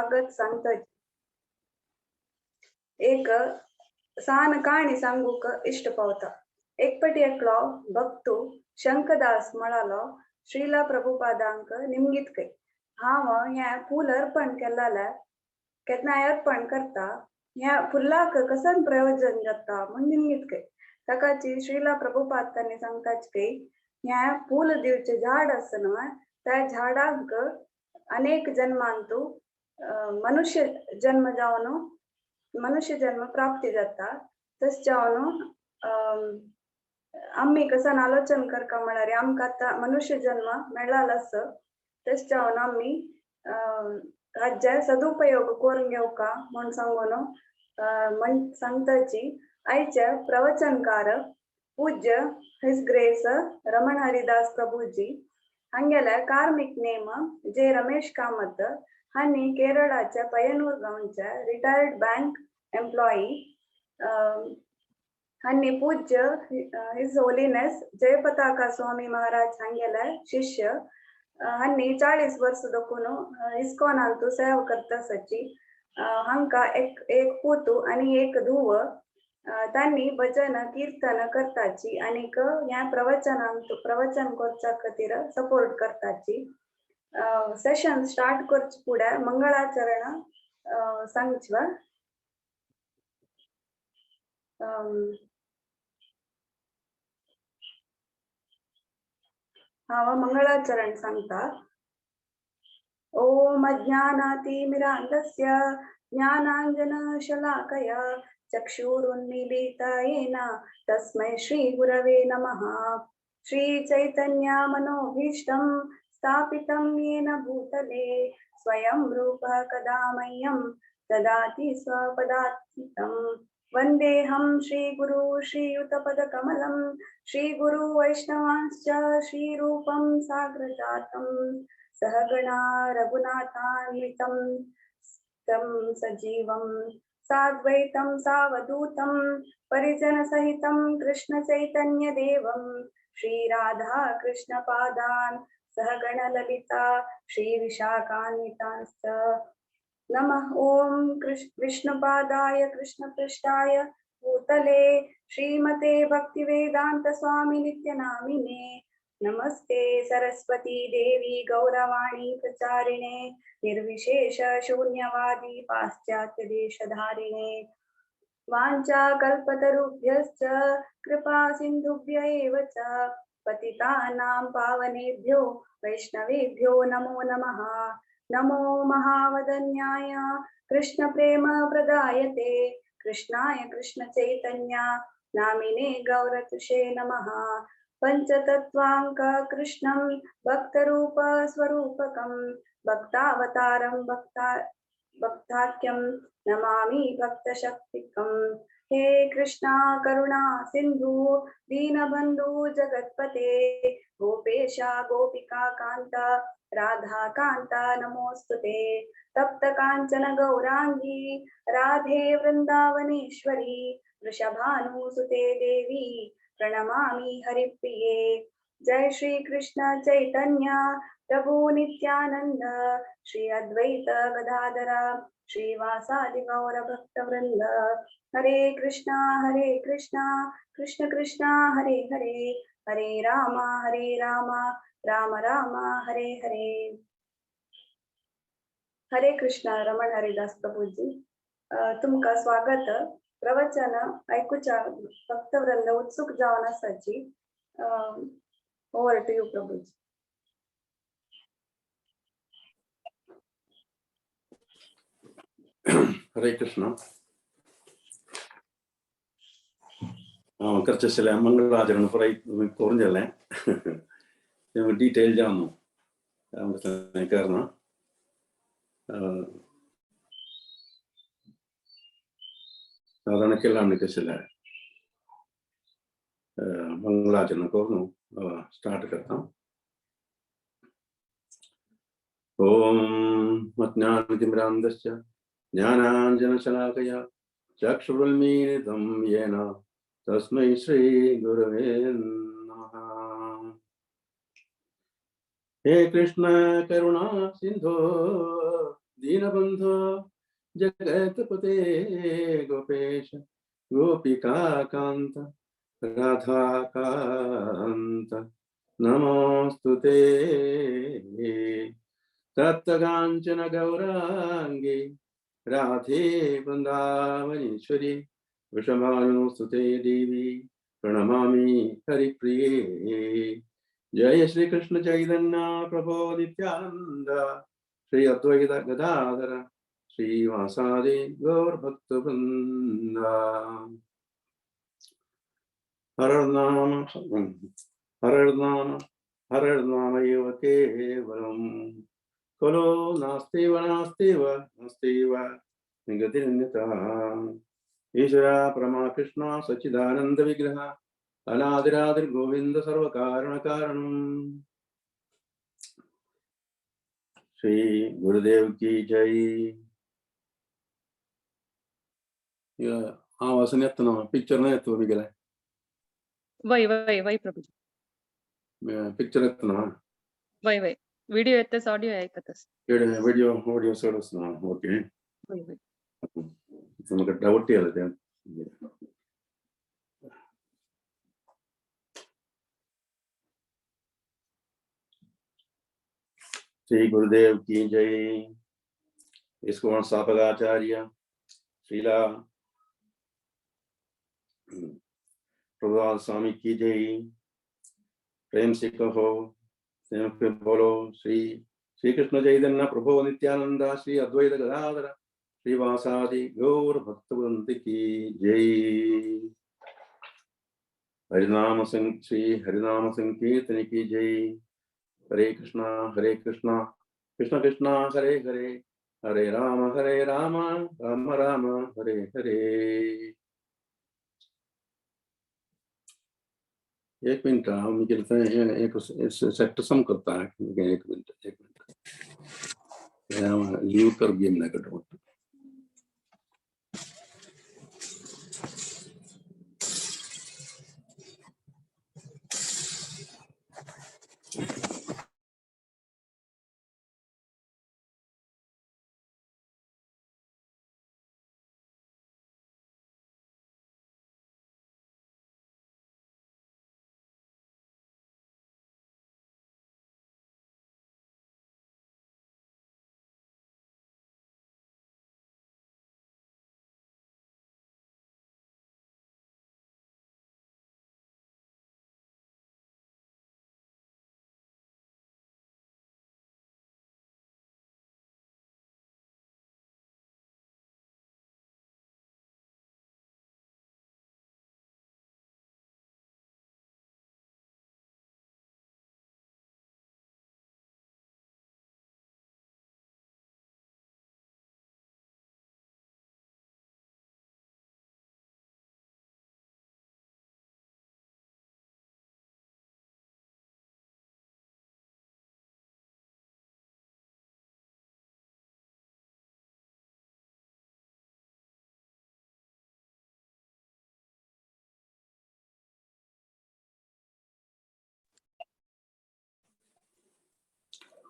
स्वागत सांगता. एक सान काणी सांगूक इश्ट पावता. एक पटी एकलो भक्तू शंकदास म्हळालो श्रीला प्रभुपादांक निमगीत कै हांव हें फूल अर्पण केल्लाले केन्नाय अर्पण करता ह्या फुलाक कसन प्रयोजन जाता म्हूण निमगीत कै. ताकाची श्रीला प्रभुपाद तांणी सांगताच की ह्या फूल दिवचें झाड आसा न्हय त्या झाडांक अनेक जन्मांतु मनुष्य जन्म जावन मनुष्य जन्म प्राप्ती जाता. तशें जावन आमी कसान आलोचन करका म्हळ्यार आमकां आतां मनुष्य जन्म मेळ्ळालो आसा तशें जावन आमी हाजे सदुपयोग करून घेवका म्हूण सांगून म्हण सांगताची. आयचे प्रवचनकार पूज्य his grace Raman Haridas Prabhuji हांगेले कार्मिक नेम जे रमेश कामत हांणी केरळाच्या पयनूर गांवच्या रिटायर्ड बँक एम्प्लॉई हांणी पूज्य his holiness Jayapataka Swami Maharaj हांगेले शिष्य हांणी 40 वर्स दखून इस्कॉनांतू सेवा करता आसाची. हांकां एक एक पूत आनी एक धूव. तांणी भजन कीर्तन करताची आनीक ह्या प्रवचनांत प्रवचन करच्या खातीर सपोर्ट करताची. सेशन स्टार्ट करचे फुडें मंगळाचरण सांगची. हांव मंगळाचरण सांगता. ओम अज्ञानातिमिरान्धस्य ज्ञानाञ्जनशलाकया चक्षुरुन्मीलितेन तस्मै श्रीगुरवे नमः. श्रीचैतन्यमनोभीष्टं स्थापितं येन भूतले स्वयं रूपः कदा मह्यं ददाति स्वपदान्तिकं. वन्देऽहं श्रीगुरु श्रीयुतपदकमलं श्रीगुरु वैष्णवांश्च श्रीरूपं साग्रजातं सहगणा रघुनाथान्वितं तं सजीवं साद्वैतं सावधूतं परिजनसहितं कृष्णचैतन्यदेवं श्रीराधा कृष्णपादान् सहगणललिता श्रीविशाखान्वितांश्च. नमः ॐ विष्णुपादाय कृष्णपृष्ठाय भूतले श्रीमते भक्तिवेदान्त स्वामी नित्यनामिने. नमस्ते सरस्वती देवी गौरवाणी प्रचारिणे निर्विशेष शून्यवादी पाश्चात्य देशधारिणे. वाञ्छा कल्पतरुभ्यश्च कृपा सिन्धुभ्य एव च पतितानां पावनेभ्यो वैष्णवेभ्यो नमो नमः. नमो महावदन्याय कृष्ण प्रेम प्रदायते कृष्णाय कृष्ण चैतन्य नामिने गौरतुषे नमः. पंचतत्वांक कृष्णं भक्तरूप स्वरूपकं भक्तावतारं भक्ताख्यं नमामि भक्तशक्तिकं. हे कृष्णा करुणा सिंधु दीनबंधु जगत्पते गोपेशा गोपिका कांता राधा कांता नमोस्तुते. तप्त कांचन गौरांगी राधे वृंदावनेश्वरी वृषभानुसुते देवी प्रणमामि हरिप्रिये. जय श्री कृष्ण चैतन्य प्रभु नित्यानंद श्री अद्वैत गदाधर श्रीवासादि गौर भक्त वृंद. हरे कृष्णा कृष्ण कृष्णा हरे हरे हरे राम राम राम हरे हरे. हरे कृष्ण. रमण हरिदास प्रभुजी तुमका स्वागत. प्रवचन ऐकूच्या भक्तवृंद उत्सुक जावन आसाची. Over to you Prabhuji. Hare Krishna. करचे आशिल्लें मंगळाचरण पुराय करून जालें डिटेल जावन करना. साधारण केला कशें मंगलाचरण करून स्टार्ट करता. ओम अज्ञानतिमिरान्धस्य ज्ञानाञ्जनशलाकया चक्षुरुन्मीलितं येन तस्मै श्रीगुरवे नमः. हे कृष्ण करुणा सिंधो दीनबन्धो जगत्पते गोपेश गोपिकान्त राधाकान्त नमोऽस्तु ते। तप्तकाञ्चन गौराङ्गी राधे वृन्दावनेश्वरी वृषभानुसुते देवी प्रणमामि हरिप्रिये। जय श्री कृष्ण चैतन्य प्रभो नित्यानंद श्री अद्वैत गदाधर श्रीवासादि गौर भक्तवृंद। हर नाम हर नाम हर नाम एव केवलम कलो नास्तिव नास्तिव नास्तिव गतिरन्यथा। ईश्वरा परमा कृष्ण सच्चिदानंद विग्रह अनादिरादिर गोविंद सर्व कारण कारणम। श्री गुरुदेव की जय। आवाज नाही येत ना, पिक्चर नाही येतो मी गेलाय। वय वय वय प्रभुजी। पिक्चर येत ना। वय वय व्हिडिओ येतच, ऑडिओ ऐकतच। व्हिडिओ ऑडिओ सगळंच ना। ओके, वय वय म्हाका डावट आलं ते। श्री गुरुदेव की जय। इस्कॉन स्थापकाचार्य श्रीला प्रभुपाद स्वामी की जय। प्रेम से कहो, प्रेम से बोलो श्री श्री कृष्ण चैतन्य प्रभु नित्यानंद श्री अद्वैत गदाधर श्रीवासादि गौर भक्तवृंद की जय। हरिनाम श्री हरिनाम संकीर्तन की जय। हरे कृष्णा कृष्ण कृष्णा हरे हरे, हरे राम राम राम हरे हरे। एक मिनिट, मी केलं एक सेक्टर सम करता। एक मिनिट, एक मिनिट, लीव कर गेम नाही कट।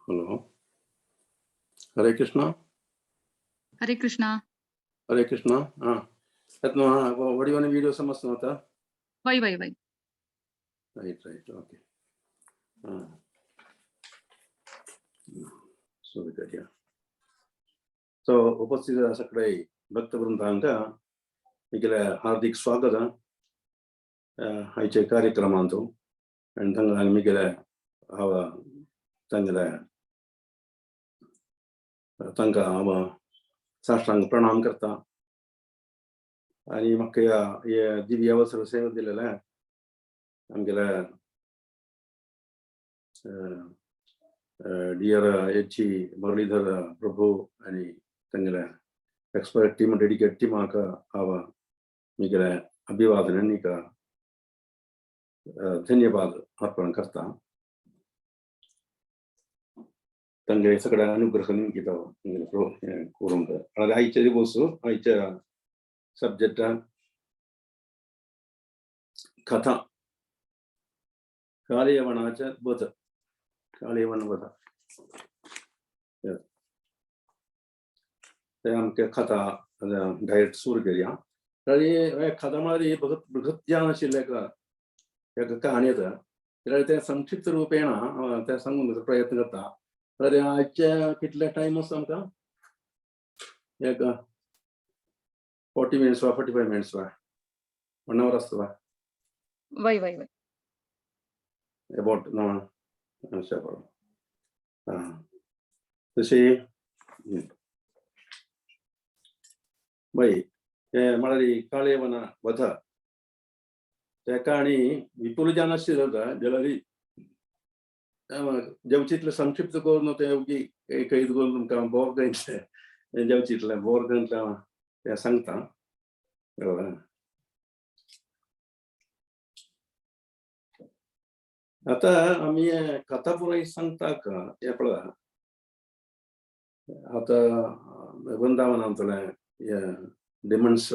हॅलो, हरे कृष्णा। हरे कृष्णा। हरे कृष्णा। हा ऑडिओ आणि व्हिडिओ समजतो आता। वय वय वय राईट राईट ओके। हा सुरू करूया। सो उपस्थित सगळे भक्तवृंदांका मिगेले हार्दिक स्वागत आयचे कार्यक्रमांतु। आनी तांकां मिगेले हांव तांगेले तांकां हांव साष्टांग प्रणाम करता। आनी म्हाका हे दिव्य अवसर सेवा दिलेले आमगेले डियर एच मुरलीधर प्रभु आनी तांगेले एक्सपर्ट टीम डेडिकेट टीमाक हांव मिगेले अभिवादन आनीक धन्यवाद अर्पण करता। तांगे सगळ्या अनुग्रह निमगिता करूंक। आयचे दिवस आयच्या सब्जेक्ट कथा कालियवनाचे वध, कालियवन वध। ते आमकां कथा डायरेक्ट सुरू केली. आनी कथा म्हळ्यार बृहत ज्ञान आशिल्लें एक कहाणी येता, जाल्यार तें संक्षिप्त रुपेण तें सांगूंक प्रयत्न करता. जाल्यार आयचे कितले टायम आसा आमकां? एक 40 मिनट्स वा 45 मिनट्स वा 1 our आसता वा? वय वय वय. अबाउट अशें. तशी बाई हे म्हळ्यार काळेवना वध त्या काणी विपुल ज्ञान आशिल्लें जाता, जाल्यार जेवचितलें संक्षिप्त करून तें ओगी कैद करून तुमकां बोर कळटलें, जेवचितलें बोर कळटलें तें सांगता. आतां आमी कथा पुराय सांगता हें पळय. आतां वृंदावनांतलें डिमन्स,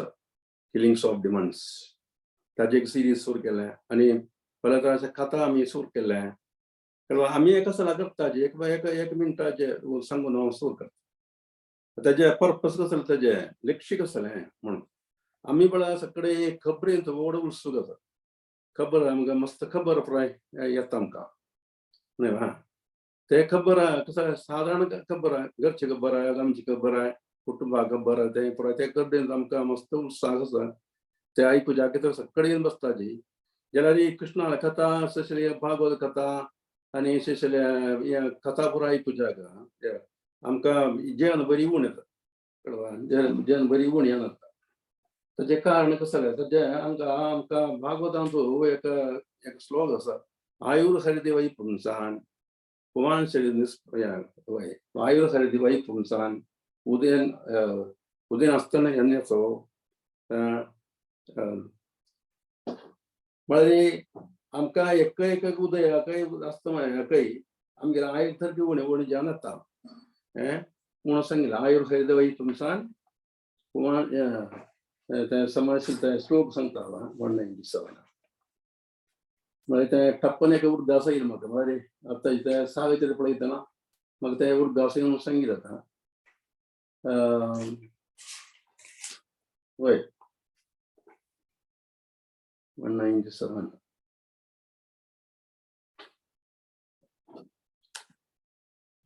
किलिंग्स ऑफ डिमन्स, ताजे एक सिरीज सुरू केलें आनी परत अशें कथा आमी सुरू केलें. आमी एक कसो करता एक एक मिनटाचे सांगून हांव सुरू करता. ताजे पर्पस कसलें, ताजें लक्ष्य कसलें म्हणून आमी पळय सगळे खबरेंत व्हड उत्सूक आसा. खबर आमकां मस्त खबर पुराय येता आमकां न्हय वा? ते खबर कसं साधारण खबर आहे, घरची खबर आहे, आमची खबर आहे, कुटुंबा खबर आहे, ते पुराय ते खबरेंत आमकां मस्त उत्साह आसा. ते आयकुच्या तर सगळे येवन बसताची. जाल्यार कृष्णा कथा, स्पेशली भागवत कथा आनी स्पेशली कथा पुराय आयकुच्याक आमकां जेवण बरी उण येता, जेवण बरी उण येना. ताजें कारण कसलें? ताजें आमकां आमकां भागवतांतू एक एक श्लोक आसा, आयुर हरिति वै पुंसान पुमान शरीर आयुर हरिति वै पुंसान उदयन उदयन आसतना येन्याचो. म्हळ्यार आमकां एक एक उदय एकय आसता एकय आमगेलें आयुर सारकी उणें उणें जावन येता. हें म्हणून सांगिल्लें आयुर हरिति वै पुंसान पुमान तें समाज तें श्लोक सांगता 197. म्हळ्यार तें टप्पन एक उर्दास येयलें म्हाका. म्हळ्यार आतां तें सावित्री पळयतना म्हाका तें उर्दास येवन सांगिल्लें आतां. वय 197.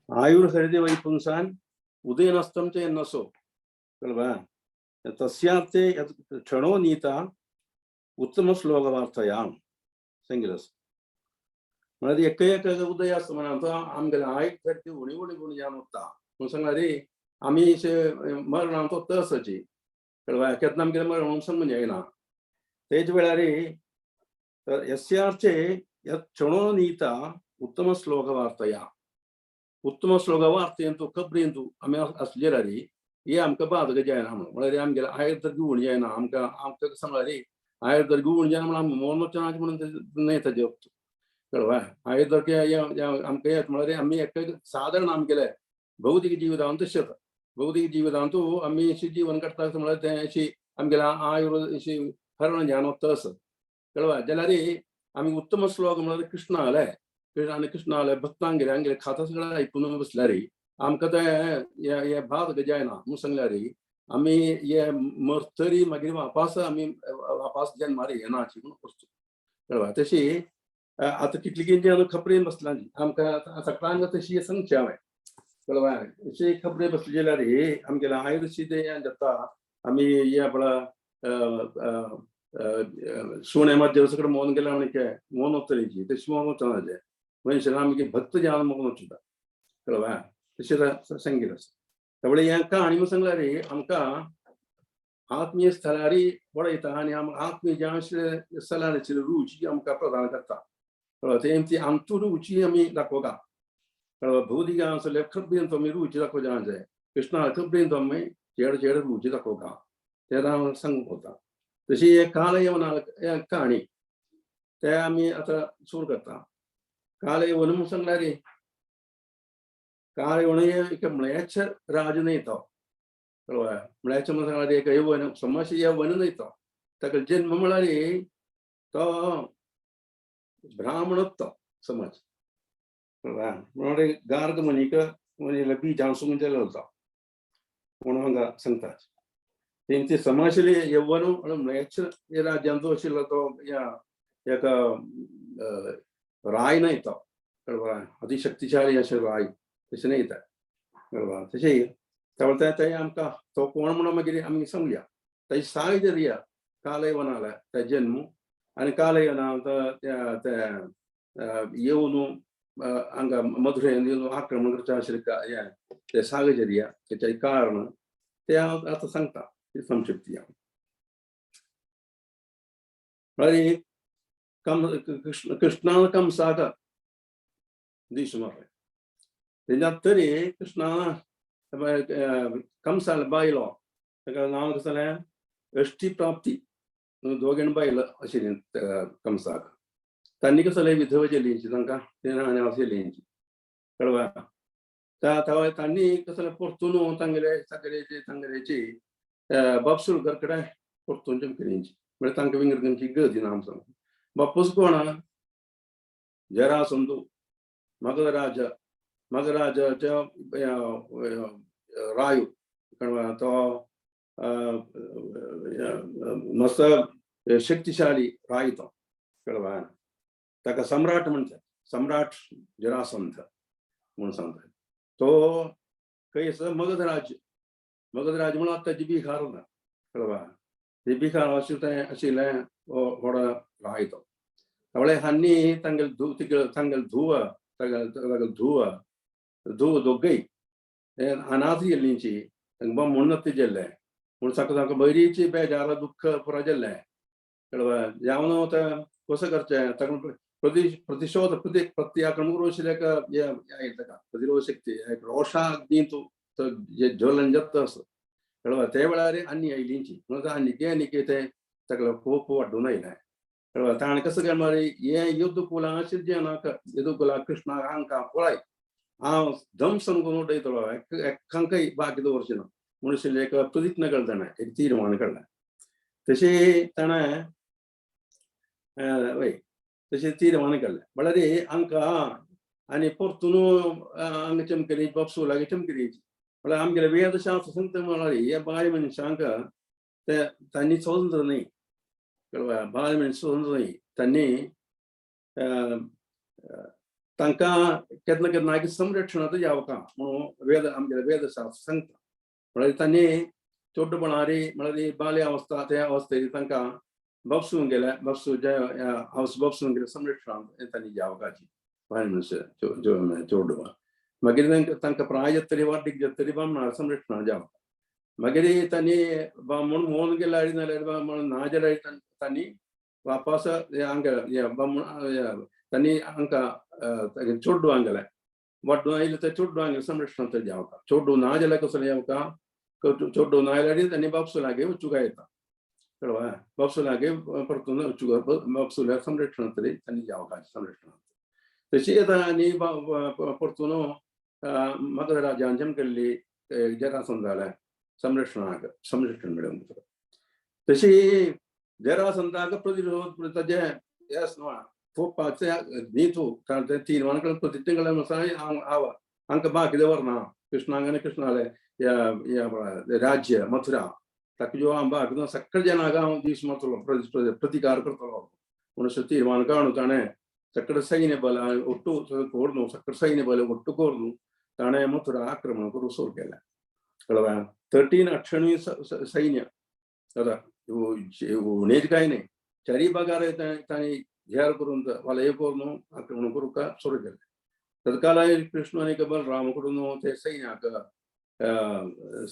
आयुर हरिति वै पुंसान उदयनस्तं च यन्नसो कळवा तस्यार्थे क्षणो नीता उत्तम श्लोकवार्तयां सांगिल्लें. म्हळ्यार एक एक उदय आसता म्हणून आमगेलें आयुर सारकी उणी उणी उणी जावन वता. म्हणून सांगला रे आमी अशें मरणां तो तसाची कळवा केन्ना आमगेलें मरण म्हणून सांगून जायना. तेच वेळार यस्यार्थे यत् क्षणो नीता उत्तम श्लोकवार्तया उत्तम श्लोकवार्तेंतु खबरेंतु आमी आसले रे हे आमकां बादक जायना म्हणून. म्हळ्यार आमगेलें आयर तर गुण जायना आमकां. आमकां सांगला रे आयर तर गुण जायना म्हणून आमी मोन वचना म्हणून न्हय ताजें कळवा. आयर तर आमकां येत म्हळ्यार आमी एक सादारण आमगेलें भौतीक जिवितांत तशें भौतीक जिवितांतू आमी अशी जीवन काडटा म्हळ्यार तें अशी आमगेलें आयुर अशी हरण जावन वता असो कळवा. जाल्यार आमी उत्तम श्लोक म्हळ्यार कृष्ण आले आनी कृष्ण आले भक्तांगेले आमगेले खाता सगळें आयकून बसल्यार आमकां तें हे भात जायना म्हणून सांगल्यार आमी हे मरतरी मागीर वापास आमी वापास जन्मार येना अशी म्हणून वस्तू कळवा. तशी आतां कितली जेन्ना खबरेन बसला आमकां सगळ्यांक तशी सांगचें हांवें कळवा. अशी खबरे बसली जाल्यार आमगेलें आयुर तें जाता. आमी हे आपल्या सुणे मात सगळें मोन गेल्या म्हणके मोन वतली तशी मोन वचना तें मनशान आमगे भक्त जावन मोन वचता कळवा. तशें सांगिल्लें आसा. त्यामुळे हें कहाणी म्हूण सांगल्यार आमकां आत्मीय स्थलारी वडयता आनी आत्मीय ज्या स्थलाची रुची आमकां प्रदान करता. कळ्ळें? ती आमचो रुची आमी दाखोवका कळ्ळें? भौतीक आसले खबरेन आमी रुची दाखोवच्या जाय, कृष्णा खबरेन आमी चेड चेड रुची दाखोवका तें हांव सांगूंक वता. तशी एक काल येवन कहाणी ते आमी आतां सुरू करता. काल येवन म्हूण सांगल्यार काल येवन एक म्लेच्छ राज न्हय तो कळ्ळें? म्लेच्छ म्हूण सांगल्यार एक यवन समज यवन न्हय तो, ताका जन्म म्हळ्यार तो ब्राह्मणत्व समज कळ्ळें? म्हणल्यार गार्ग मुनीक मुनीला बीजांसून जालो तो. म्हणून हांगा सांगता. तेंचे समाशले यव्वन म्लेच्छ राज्यांचो आशिल्लो तो ह्या एका राय न्हय तो, कळ्ळें? अतिशक्तिशाली अशें राय तशें न्हय तें, कळ्ळें? तशें त्या ते आमकां तो कोण म्हणून मागीर आमी सांगया. ताची साहचर्य कालयवनाले ते जन्म आनी कालयवना ते येवन हांगा मधुरेन येवन आक्रमण करचें आशिल्लें हें ते साहचर्य तेचें कारण ते हांव आतां सांगता संक्षिप्त. म्हळ्यार कम कृष्ण कृष्णान कंसाक दीस मारलें तेन्ना तरी कृष्णान कंसाल बायलो ताका नांव कसलें जालें अष्टी प्राप्ती दोगेण बायल आशिल्ली कंसाक. तांणी कसं जालें विधव जेलींची तांकां ते आशिल्ली, कळवा? तांणी कसं जालें परतून तांगेले सगळेची तांगेलेची बापसूल कडेन परतून चमकरींची म्हळ्यार तांकां विंगड खंयची गती ना आमचो बापूस कोण जरासंधू मगधराज मगधराजाच्या रायू तो मस्त शक्तिशाली राय तो, कळवा? ताका सम्राट म्हणतात, सम्राट जरासंध म्हणून सांगतात. तो खंय मगधराज मगधराज म्हणून आतां बिहार ना, कळवा? ते बिहार आशिल्लें आशिल्लें व्हड राय तो. ಅವಳೆ ಹನ್ನಿ ತಂಗಲ್ ಧೂ ತಂಗಲ್ ಧೂವ ತಂಗಲ್ ತಂಗಲ್ ಧೂವ ಧೂವ दोगय अनाथ जेल्लींची तांकां मुण्णत्ती जेल्लें म्हूण सामकें सामकें बरीची बेजार दुख्ख पुरा जेल्लें, कळवा? जावन आतां कसो करचें ताका प्रतिशोध प्रत्याक्रमण करूं आशिल्लें ताका प्रतिरोध शक्ती एक रोषाग्नी तूं ज्वलन जाता असो, कळवा? ते वेळार आनी आयलींची म्हणून आनीक आनीक ते ताका कोप वाडून आयलें, कळवा? ताणें कसो काय म्हळ्यार हें युद्धकुलां आशिल्लें जें नाका यदुकुला कृष्णा हांकां पळय हांव ध्वंसन करून उडयतलो एकांकय बाकी दवरचें ना म्हणून आशिल्लें एक प्रतिज्ञा केली ताणें, एक तीर्मान काडलें. तशें ताणें वय तशें तीर्मान काडलें म्हळ्यार हांकां आनी परतून हांगा चमकली बापसू लागीं चमकली. म्हळ्यार आमगेलें वेदशास्त्र सांगता म्हळ्यार ह्या बायल मनशांक ते तांणी स्वतंत्र न्हय, कळवा? बायल मनीस स्वतंत्र न्हय, तांणी तांकां केन्ना केन्ना संरक्षणांत जावका म्हणून वेद आमगेलें वेदशास्त्र सांगता. म्हळ्यार तांणी चोड्डपणारी म्हळ्यार बाल्या अवस्था त्या अवस्थेर तांकां बापसून गेले बापसू जे हावस बापसून गेले संरक्षणांत तांणी जावकाची बायल मनीस चोडवा. मागीर तांकां तांकां प्राय जातरी वाडीक जातरी बामणार संरक्षणां जावका. मागीर तांणी बामण मोन गेल्यार नाल्यार बामण ना जाल्यार तांणी वापस हांगा बामण तांणी हांकां चोड्डू हांगेलें वाड्डू आयलें ते चोड्डू हांगेलें संरक्षणांत जावका. चोड्डू ना जाल्यार कसलें जावका चोड्डू ना जाल्यार तांणी बापसू लागीं वचूंक येता, कळवा? बापसू लागीं परतून वचूंक बापसूल्या संरक्षणांत तरी तांणी जावका संरक्षणांत. तशी येता आनी परतून मगधराजान चमकल्ली जरासंध जालें संरक्षणाक संरक्षण मेळोवंक. तशी जरासंधाक प्रतिरोध ताजें येस न्हू कोपाचे न्ही कारण ते तीर्मान कडेन प्रतिज्ञा केल्या हांव हांकां बाकी दवरना कृष्णाक आनी कृष्णाले ह्या राज्य मथुरा ताका जो हांव बाकी सगळे जनाक हांव दीस मारतलो प्रतिकार करतलो म्हणून तीर्मान काडून ताणें सगळे सैन्य बल ಒಟ್ಟು कोरून सगळे सैन्य बल ಒಟ್ಟು कोरून ताणें मथुरा आक्रमण करूंक सुरू केलें, कळवा? 13 अक्षणी सैन्य आतां उणेच काय न्ही चारी भागार तांणी घेर करून वलय करून आक्रमण करूंक सुरू केलें. तत्काल कृष्ण आनी बलराम कडून ते सैन्याक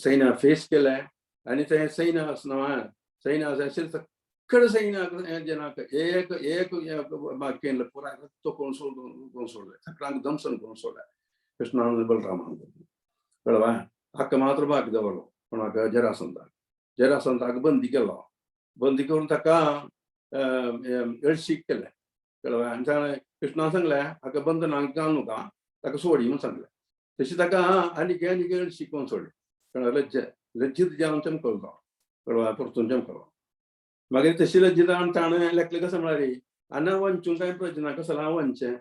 सैन्य फेस केलें आनी ते सैन्य आसना सैन्य आशिल्लें सगळे सैन्याक जनाक एक एक बाकी पुराय रक्त करून सोडून सोडलें सगळ्यांक ध्वंसन करून सोडलें कृष्णान बलरामान, कळवा? हाका मात्र बाकी दवरलो कोणाक जरासंधाक जरासंधाक बंदी केलो. बंदी करून ताका अळशीक केलें, कळवा? आनी ताणें कृष्णान सांगलें हाका बंधनाक घालू नाका ताका सोडी म्हणून सांगलें. तशें ताका आनीक आनीक अळशीक करून सोडलें, कळ्ळें? लज्जा लज्जीत जावन चमकलो तो, कळवा? परतून चमकलो. मागीर तशी लज्जित ताणें लेखलें कशें म्हळ्यार आनी वंचून कांय प्रयोजन कसो हांव वंचें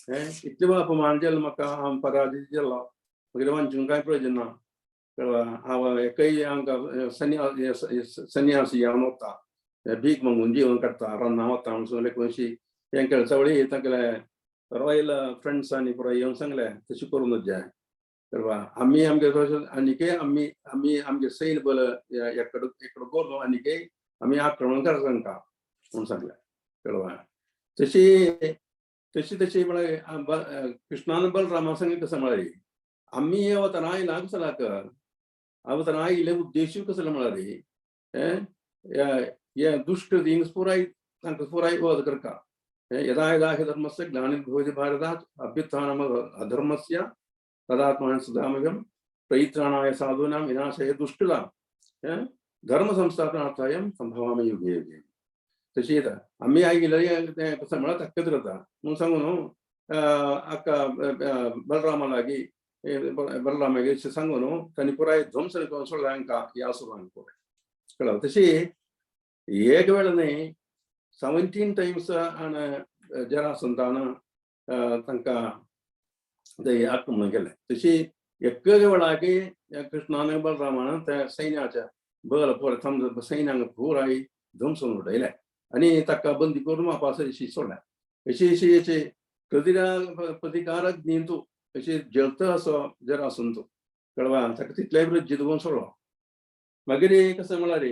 हें इतलें अपमान जालो म्हाका हांव पराजीत जालो मागीर वंचून कांय प्रयोजन ना, कळ्ळें? हांव एकय आमकां संन्यासी येवन वता, भीक मागून जेवण काडटा, रान्ना वता म्हणून सगळें खंयशी हें केलें. सगळीं तांगेले रॉयल फ्रेंड्सांनी पुराय येवन सांगलें तशें करूं जाय. कळ्ळें? आमी आमगे आनीकय आमी आमी आमगे सैन्य बल एकडे एकडे करून आनीकय आमी आक्रमण करता तांकां म्हणून सांगलें. कळ्ळें? तशी तशी तशी म्हळ्यार कृष्णान बलरामा सांगलें कसं म्हळ्यार आमी वतना आयला कसलाक वतना आयिल्ले उद्देशूय कसलो म्हळ्यार हे दुश्ट थिंग्स पुराय तांकां पुराय वध करता. यदा यदा हि धर्मस्य ग्लानिर्भवति भारत अभ्युत्थानम् अधर्मस्य तदात्मानं सुधामयं परित्राणाय साधूनां विनाशाय दुष्कृतां धर्म संस्थापनार्थाय संभवामि युगे युगे. तशी येता आमी आयिल्ले तें कसं म्हळ्यार ताकद करता म्हणून सांगू न्हू आका बलरामा लागीं बलरामागे सांगू न्हू तांणी पुराय ध्वंस करून सोडला हांकां ह्या असुरांक पुराय. कळ्ळें? तशी एक वेळ न्हय 17 टायम्स आनी जरासंधान तांकां ते आक्रमण केलें. तशी एक वेळाक कृष्णान बलरामान त्या सैन्याच्या बल पुराय सैन्यांक पुराय ध्वंस उडयलें आनी ताका बंदी करून वापस अशी सोडलें. अशी अशी अशी प्रतिकारक न्ही अशी जलत असो जरासंध. कळ्ळें? ताका तितलेय बरें जिदवून सोडलो. मागीर कसं म्हळ्यार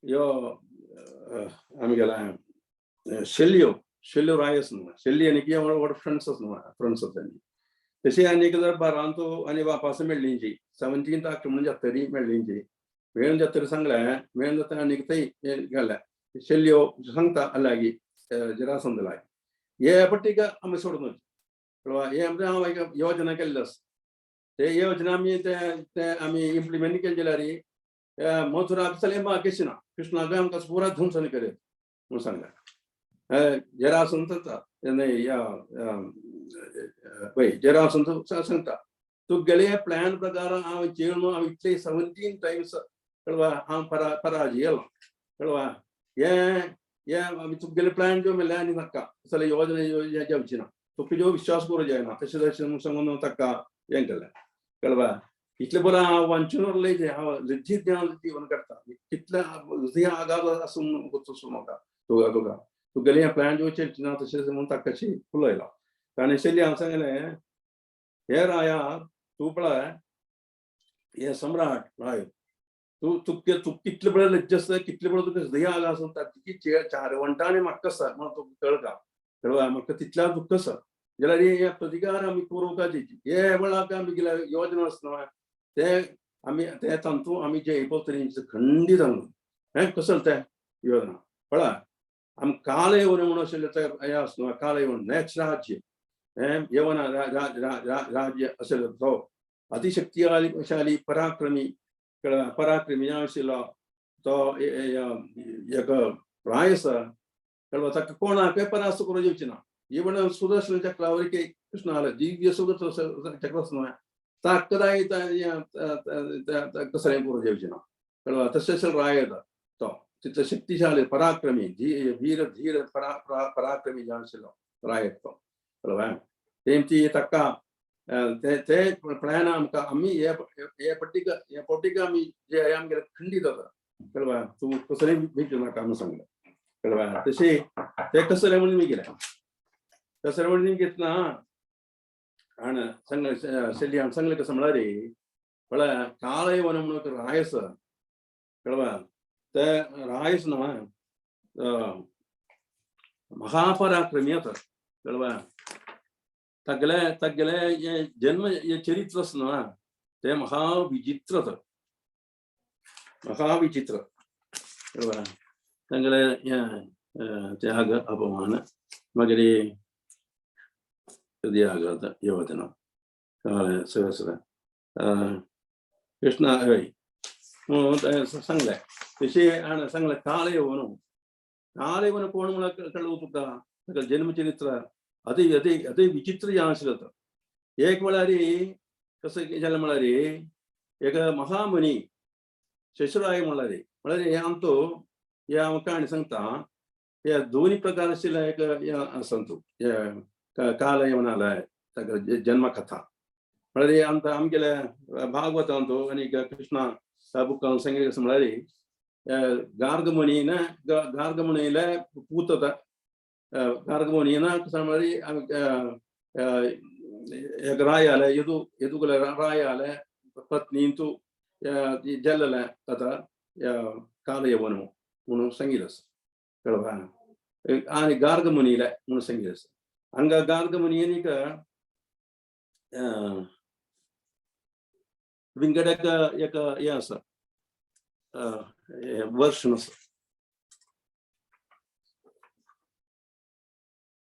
यो आमगेला शल्यो शल्यो राय आसा न्हू, शल्य आनी कितें व्हड फ्रेंड्स आसा न्हू, फ्रेंड्स आसा तांची. तशें आनी एक दरबारांत आनी वापास मेळ्ळी 17 आक्रमण जातरी मेळ्ळी. मेळून जातरी सांगलें, मेळून जाता आनी थंय गेलें. शल्यो सांगता लागीं जरासंध लागीं हे पट्टीक आमी सोडून. कळ्ळें? हे आमचें हांव एक योजना केल्ली आसा, ते योजना आमी ते ते आमी इम्प्लिमेंट केली जाल्यार मथुरा चले केशी ना कृष्णाक आमकां पुरा ध्वंसन करें म्हणून सांगलें. जरासंध पळय जरासंध सांगता तुगेले प्लॅन प्रकार हांव जेवण हांव इतले 17 टायम्स कळवा हांव पराजय गेलो. कळवा हे हे आमी तुगेले प्लॅन जो मेळ्ळे आनी नाका जाल्यार योजना जावची ना, तुका जो विश्वास करूं जायना तशें तशें म्हणून सांगून ताका हें केलें. कळवा इतलें बरें हांव वांचून उरलें जें हांव लज्जीत जीवन करता कितलें हृदय आघात आसून वचून म्हाका तुका तुका तुगेलें हें प्लॅन जो चलची ना तशें म्हणून ताका कशी उलयलो. ताणें शैली हांव सांगलें हे राया तूं पळय हे सम्राट राय तूं तुका तूं कितले बरें लज्ज आसता कितले बरें तुका हृदय आघात आसून ताची चार वंटांनी म्हाका आसा म्हणून तुका कळटा. कळ्ळें? म्हाका तितल्या दुख्ख आसा जाल्यार हे प्रतिकार आमी करूंक हे वेळाक आमी गेल्या योजना आसना ते आमी ते तांतू आमी जे पळय खंडीत आमी हें कसल तें योजना पळय आमी काल येवन म्हणून आशिल्लें ते हें आसना काल येवन नेक्स्ट राज्य हें यवन राज्य आशिल्लो तो अतिशक्तिशाली पराक्रमी पराक्रमी आशिल्लो तो एक राय आसा. कळ्ळें? ताका कोणाकय परास्त करूंक येवची ना. इवन सुदर्शन चक्रावर कृष्ण आले दिव्य सुदर्शन चक्र आसना ताकदाय कसलें करूंक येवची ना. कळ्ळें? तशें राय येता तो तितलो शक्तिशाली पराक्रमी वीर धीर पराक्रमी जावन आशिल्लो राय तो. कळ्ळें? तेमची ताका ते ते प्लॅन आमकां आमी हे हे पट्टीक हे पट्टीक आमी जे आमगेले खंडीत जाता. कळ्ळें? तूं कसलें भिजू नाका म्हणून सांगलें. कळ्ळें? तशें ते कसलें म्हणून मी गेलें कसलें म्हणून घेतना आनी सांगलें शैली सांगलें कसं म्हळ्यार पळय काळय वन म्हणून राय आसा. कळ्ळें? ते रायस न्हय महापराक्रमी आसा. कळ्ळें? तागेले तागेले हे जन्म हे चरित्र आसा न्हय ते महाविचित्र आसा, महाविचित्र. कळ्ळें? तांगेले हें त्याग अपमान मागीर त्याग योजना कळ्ळें सगळें सगळें कृष्ण हय म्हणून सांगलें. तशें आनी सांगलें काळ येवन काळ येवन कोण म्हणल्यार कळ्ळें तुका ताका जन्मचरित्र अति अति अति विचित्र जावन आशिल्लो तो. एक म्हळ्यार कसं जालें म्हळ्यार एक महामुनी शशराय म्हळ्यार म्हळ्यार हे आमचो हे हांव काणी सांगता हे दोनी प्रकार आशिल्ले एक आसा तूं काल येवन आलाय ताका जन्मकथा. म्हळ्यार आमकां आमगेले भागवतांतू आनी कृष्णा बुकां सांगिल्लें म्हळ्यार गार्गमुनीन गार्गमुनीले पूतता गार्गमुनीन म्हळ्यार एक रायाले यदु यदुकुల रायाले पत्नींतू जल्लले तथा कालयवनु म्हणून सांगिल्लें आसा कळ्ळें. आनी गार्गमुनीले म्हणून सांगिल्लें आसा. हांगा गार्गमुनीक विंगड एक एक हें आसा वर्शन आसा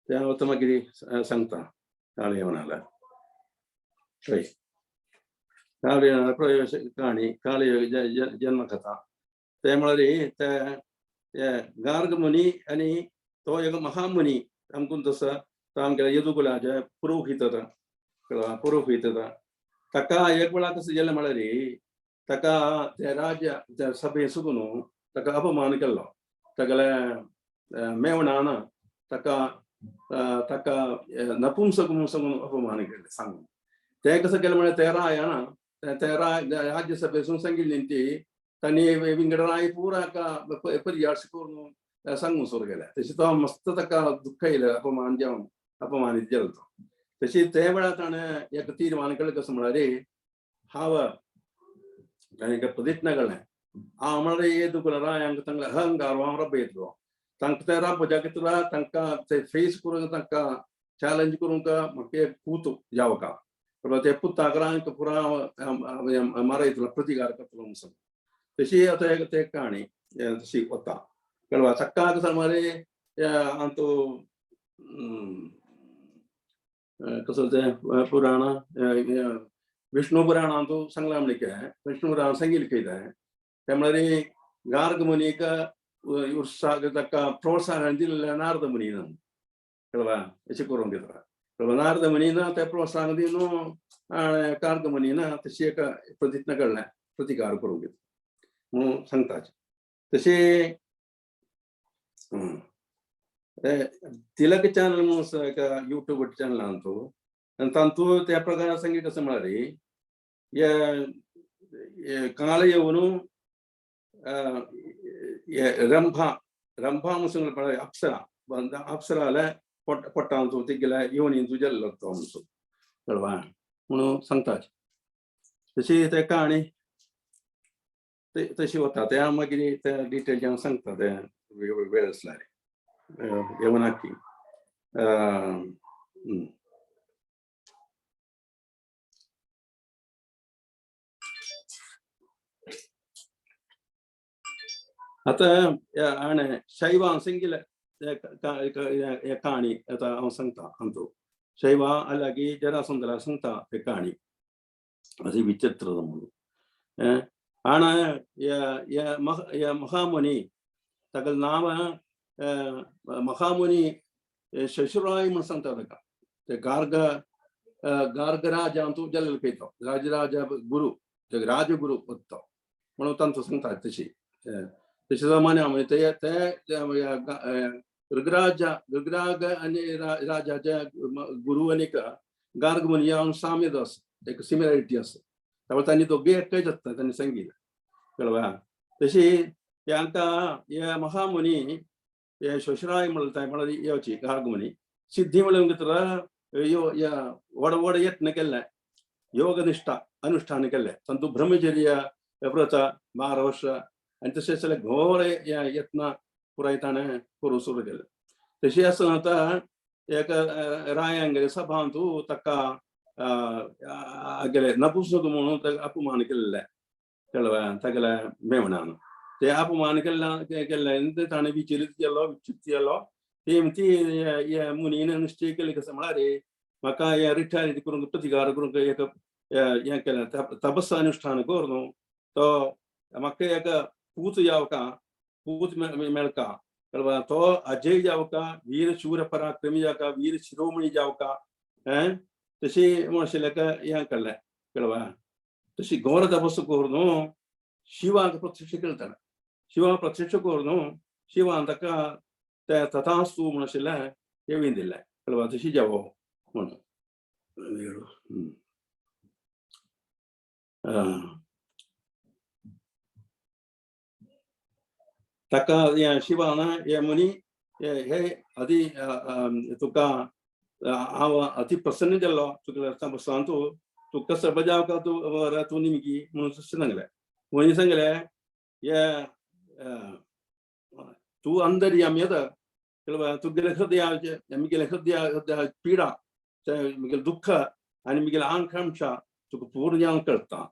तें हांव आतां मागीर सांगता. कालयवनाला पळय कालयवना प्रवेश काणी कालय जन्मकथा ते म्हळ्यार ते गार्गमुनी आनी तो एक महामुनी आमकां तसो तो आमगेल्या यदुकुलाचे पुरोहीत पुरोहीत ताका एक वेळा कसं जालें म्हळ्यार ताका ते राज्य त्या सभे सुकून ताका अपमान केल्लो. तागेले मेवणान ताका ताका नपुंसक म्हणून सांगून अपमान केल्लें सांगून तें कसं केलें म्हळ्यार ते रायान ते राज्यसभेसून सांगिल्ली ती तांणी विंगड राय पुरा परियास करून सांगून सुरू केलें. तशें तो मस्त ताका दुख्ख येयलें अपमान जावन अपमानीत जालो तो. तशी ते वेळार ताणें एक तीर्मान केलें कसं म्हळ्यार हांव ताणें एक प्रतिज्ञा केलें हांव म्हळ्यार येदुकुला रायांक तांगले अहंकार हांव रब्बयतलो तांकां ते रब्बच्या कितला तांकां ते फेस करूंक तांकां चॅलेंज करूंक म्हाका एक पूत जावका ते पुताक रायांक पुरा मारयतलो प्रतिकार करतलो म्हणून सांग. तशी आतां एक ते काणी तशी वता कळवा. ताका कसं मरे अंतू कसं तें पुराण विष्णु पुराणांतू सांगलां म्हणके विष्णु पुराण सांगिल्लें कितें तें म्हळ्यार गार्गमुनीक उत्साह ताका प्रोत्साहन दिल्लें नारद मुनीन कळवा अशें करूंक दिता कळवा. नारद मुनीन तें प्रोत्साहन दिवन गार्गमुनीन तशी एक प्रतिज्ञा केल्लें प्रतिकार करूंक दिता म्हणून सांगता. तशें तिलक चॅनल म्हणून एक यूट्यूब चॅनल आहा आनी तातूंत त्या प्रकार सांगीत कसं म्हळ्यार हे काल येवन रंभा रंभा म्हणून पळय अप्सरा अप्सराले पोटांतू तिगेल्या योनींतू जल्लो तो म्हणून कळवा म्हणून सांगता. तशी ते काणी तशी वता ते हांव मागीर ते डिटेल हांव सांगता ते वेळ आसल्यार येवनाकी. आतां हाणें शैवां सांगिल्लें काणी आतां हांव सांगता अंतू शैवा आल्याकी जरासंदला सांगता ते काणी अशी विचित्र म्हणून हाणें महामुनी ताका नांव महामुनी शशुराय म्हणून सांगता ताका ते गार्ग गार्गराजांतू जल्ल पयतो राजराज गुरु राजगुरू उत्तो म्हणून तांचो सांगता. तशी तशें जमान्या म्हणजे ते ऋगराज ऋगराग आनी राजाचे गुरू आनी गार्गमुनी हांव साम्य आसा एक सिमिलरिटी आसा त्यामुळे तांणी दोगूय एकच आसता तांणी सांगिल्लें कळवा. तशी हांकां हे महामुनी हे शशराय म्हणटा म्हळ्यार येवची गार्गमुनी सिद्धी म्हणून कितें यो व्हड व्हड यत्न केल्ले योगनिश्ठा अनुष्ठान केल्ले तांतूत ब्रह्मचर्य व्रत 12 वर्ष आनी तशें जाल्यार घोर यत्न पुराय ताणें करूंक सुरू केलें. तशें आसतना आतां एक रायांगेले सभांतू ताका गेले नपुंसक म्हणून ताका अपमान केल्ले कळवा तागेल्या मेवणान ते अपमान केल्ले केल्ले ताणें विचलित केलो विचित केलो ती मुनीन निश्चय केले कसं म्हळ्यार म्हाका हें रिटायर करूंक प्रतिकार करूंक एक हें केलें तपस अनुष्ठान करून तो म्हाका एक पूत जावका पूत मेळका कळवा तो अजय जावका वीर शूर पराक्रमी जावका वीर शिरोमणी जावका तशी म्हणशिल्लें हें केल्लें कळवा. तशी घोर तपस करून शिवाक प्रत्यक्ष केलें ताणें शिवा प्रत्यक्ष करून शिवान ताका ते तथास्तु म्हणून आशिल्लें हें दिलें कळवा तशी जावो म्हणून. ताका हें शिवान हे मुनी हे अति तुका हांव अति प्रसन्न जाल्लो तुका तपसान तूं तूं कसो बजाव का तूं वर तूं निमगी म्हणून सांगलें. मुनी सांगलें हे तूं अंदर येता तुगेले हृदयाचे मिगेले हृदया पिडा मिगेले दुःख आनी मिगेले आकांक्षा तुका पूर्ण जावन कळटा.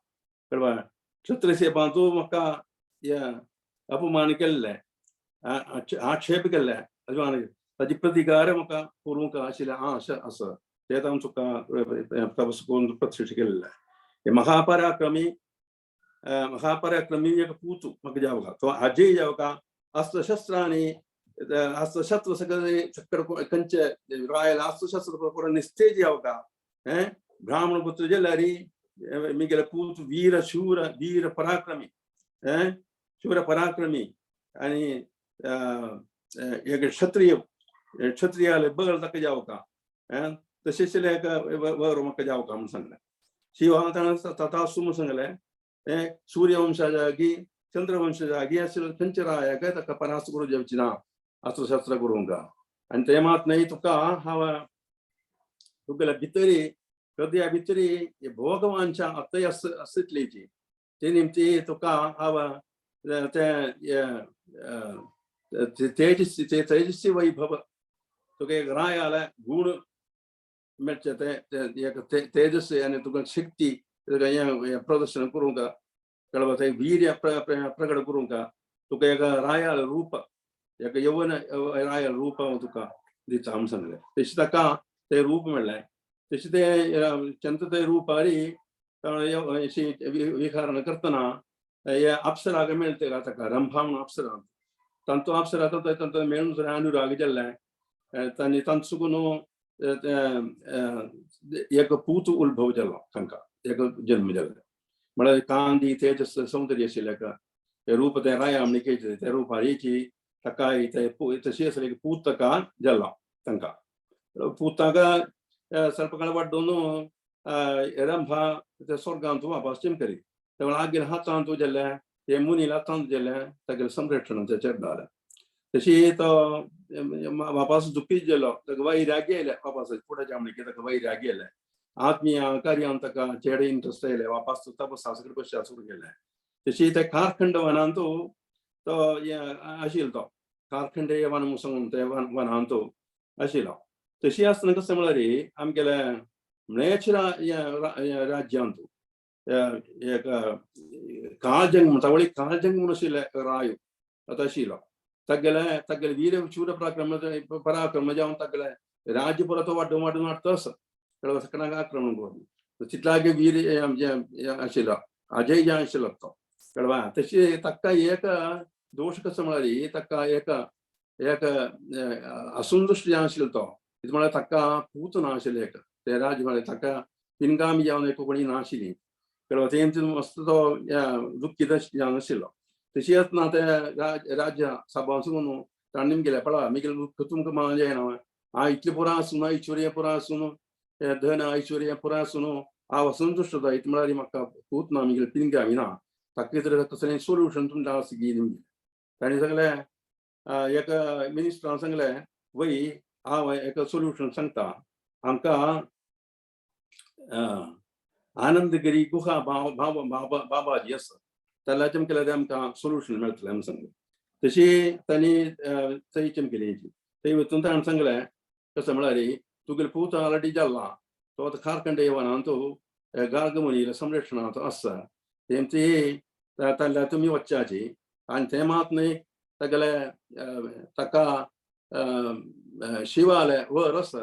कळवा क्षत्रिय सेवान तूं म्हाका अपमान केल्ले आक्षेप केल्ले ताजी प्रतिकार म्हाका करूंक आशिल्ले आशा आसा तें हांव तुका तपस करून प्रतिश्ठा केल्लें. हे महापराक्रमी महापराक्रमी एक पूत म्हाका जावका तो अजय जावका अस्त्रशस्त्राणि अस्त्रशस्त्र सगळे चक्कर कंचे रायल अस्त्रशस्त्र पूरा निस्तेज जावका. ब्राह्मण पुत्र जाल्यार मिगेले पूत वीर शूर वीर पराक्रमी शूर पराक्रमी आनी एक क्षत्रिय क्षत्रियाले बळ ताका जावका तशें एक वर म्हाका जावका म्हूण सांगलें. शिवा ताणें तथास्तु म्हूण सांगलें. सूर्यवंशाजागी चंद्रवंशजागी आशिल्ले खंयच्या रायाक ताका परास्त करूंक जावची ना अस्त्रशस्त्र करूंक. आनी तें मात न्हय तुका हांव तुगेल्या भितरी हृदया भितरी भोगवांच्या आतां आसतलीची ते निमती तुका हांव तें तेजस्वी तेजस्वी वैभव तुका एक रायाले गूण मेळचे ते एक तेजस्वी आनी तुका शक्ती तुका हें प्रदर्शन करूंक कळवा ते वीर्य प्रकट करूंक तुका एक रायाल रूप एक यवन रायाल रूप हांव तुका दिता म्हूण सांगलें. तशें ताका तें रूप मेळ्ळें. तशें तें चंद्र ते रूपारी विहारण करतना हे अप्सराक मेळटा ताका रंभा म्हणून अप्सरा तांचो अप्सरा तांचो मेळून अनुराग जाल्लें तांणी तांचो न्हू एक पूत उद्भव जालो तांकां एक जन्म जालो म्हळ्यार कांदी तेजस सौंदर्य आशिल्लें एका रूप तें राया म्हणी खेळचे त्या रुपारीची ताका ते तशी आसले पूत ताका जालो तांकां पूत ताका ಸ್ವಲ್ಪ काळ वाड्डून रंभा ते स्वर्गांत वापस करी तेवळ आगेल हातांत जाल्ले हे मुनील हातांत जाल्ले तागेलें संरक्षण चेडडालें. तशी तो वापस दुखीत जालो ताका वैराग्य आयलें वापस फुडें म्हणलें ताका वैराग्य आयलें आत्मीय कार्यान ताका चेडे इंट्रस्ट आयले वापस तपस कडेन सुरू केलें. तशी ते कारखंड वनांत तो आशिल्लो तो कारखंडेय वन सांगून ते वनांत आशिल्लो. तशी आसतना कशें म्हळ्यार आमगेले म्लेच्छ राज्यांत एक काळजंग म्हणटा वळी काळजंग म्हणून आशिल्ले राय आतां आशिल्लो तागेले तागेले वीर शूर पराक्रम पराक्रम जावन तागेले राज्य पुरो तो वाडून वाडून वाडटा आसा सगळ्यांक आक्रमण करून तितलागे वीर आशिल्लो अजय जे आशिल्लो तो कळवा. तशी ताका एक दोश कसो म्हळ्यार ताका एक एक असंतुश्ट जावन आशिल्लो तो म्हळ्यार ताका पूत ना आशिल्ले एक ते राज म्हळ्यार ताका पिनगामी जावन एक कोणी ना आशिल्ली कळवा तें मस्त तो दुखीत जावन आशिल्लो. तशी आसतना ते राज्य सभासून तांणी गेले पळय मिगेले दुख्ख तुमकां मान जायना हांव इतलें पुरो आसून ऐश्वर्य पुरो आसून धन ऐश्वर्य पुरो आसून हांव असंतुश्ट जायत म्हळ्यार म्हाका पूत ना मिगेले पिनगामी ना ताका कितें कसलें सोल्युशन तुमकां आसा गी निमगेलें. तांणी सांगलें एक मिनिस्टरान सांगलें वय हांव एक सोल्युशन सांगता आमकां आनंदगिरी गुहा बाबा बाबाजी आसा ताल्यार चमकेल्यार ते आमकां सोल्युशन मेळटलें म्हूण सांगलें. तशी तांणी थंय चमकेली थंय वचून ताणें सांगलें कसो म्हळ्यार तुगेले पूत ऑलरेडी जाला तो आतां कारखंडे वनांत गार्गमुनी संरक्षणांत आसा तेमची ताल्यार तुमी वच्चाची आनी तें मात न्हय तागेले ताका शिवाले वर आसा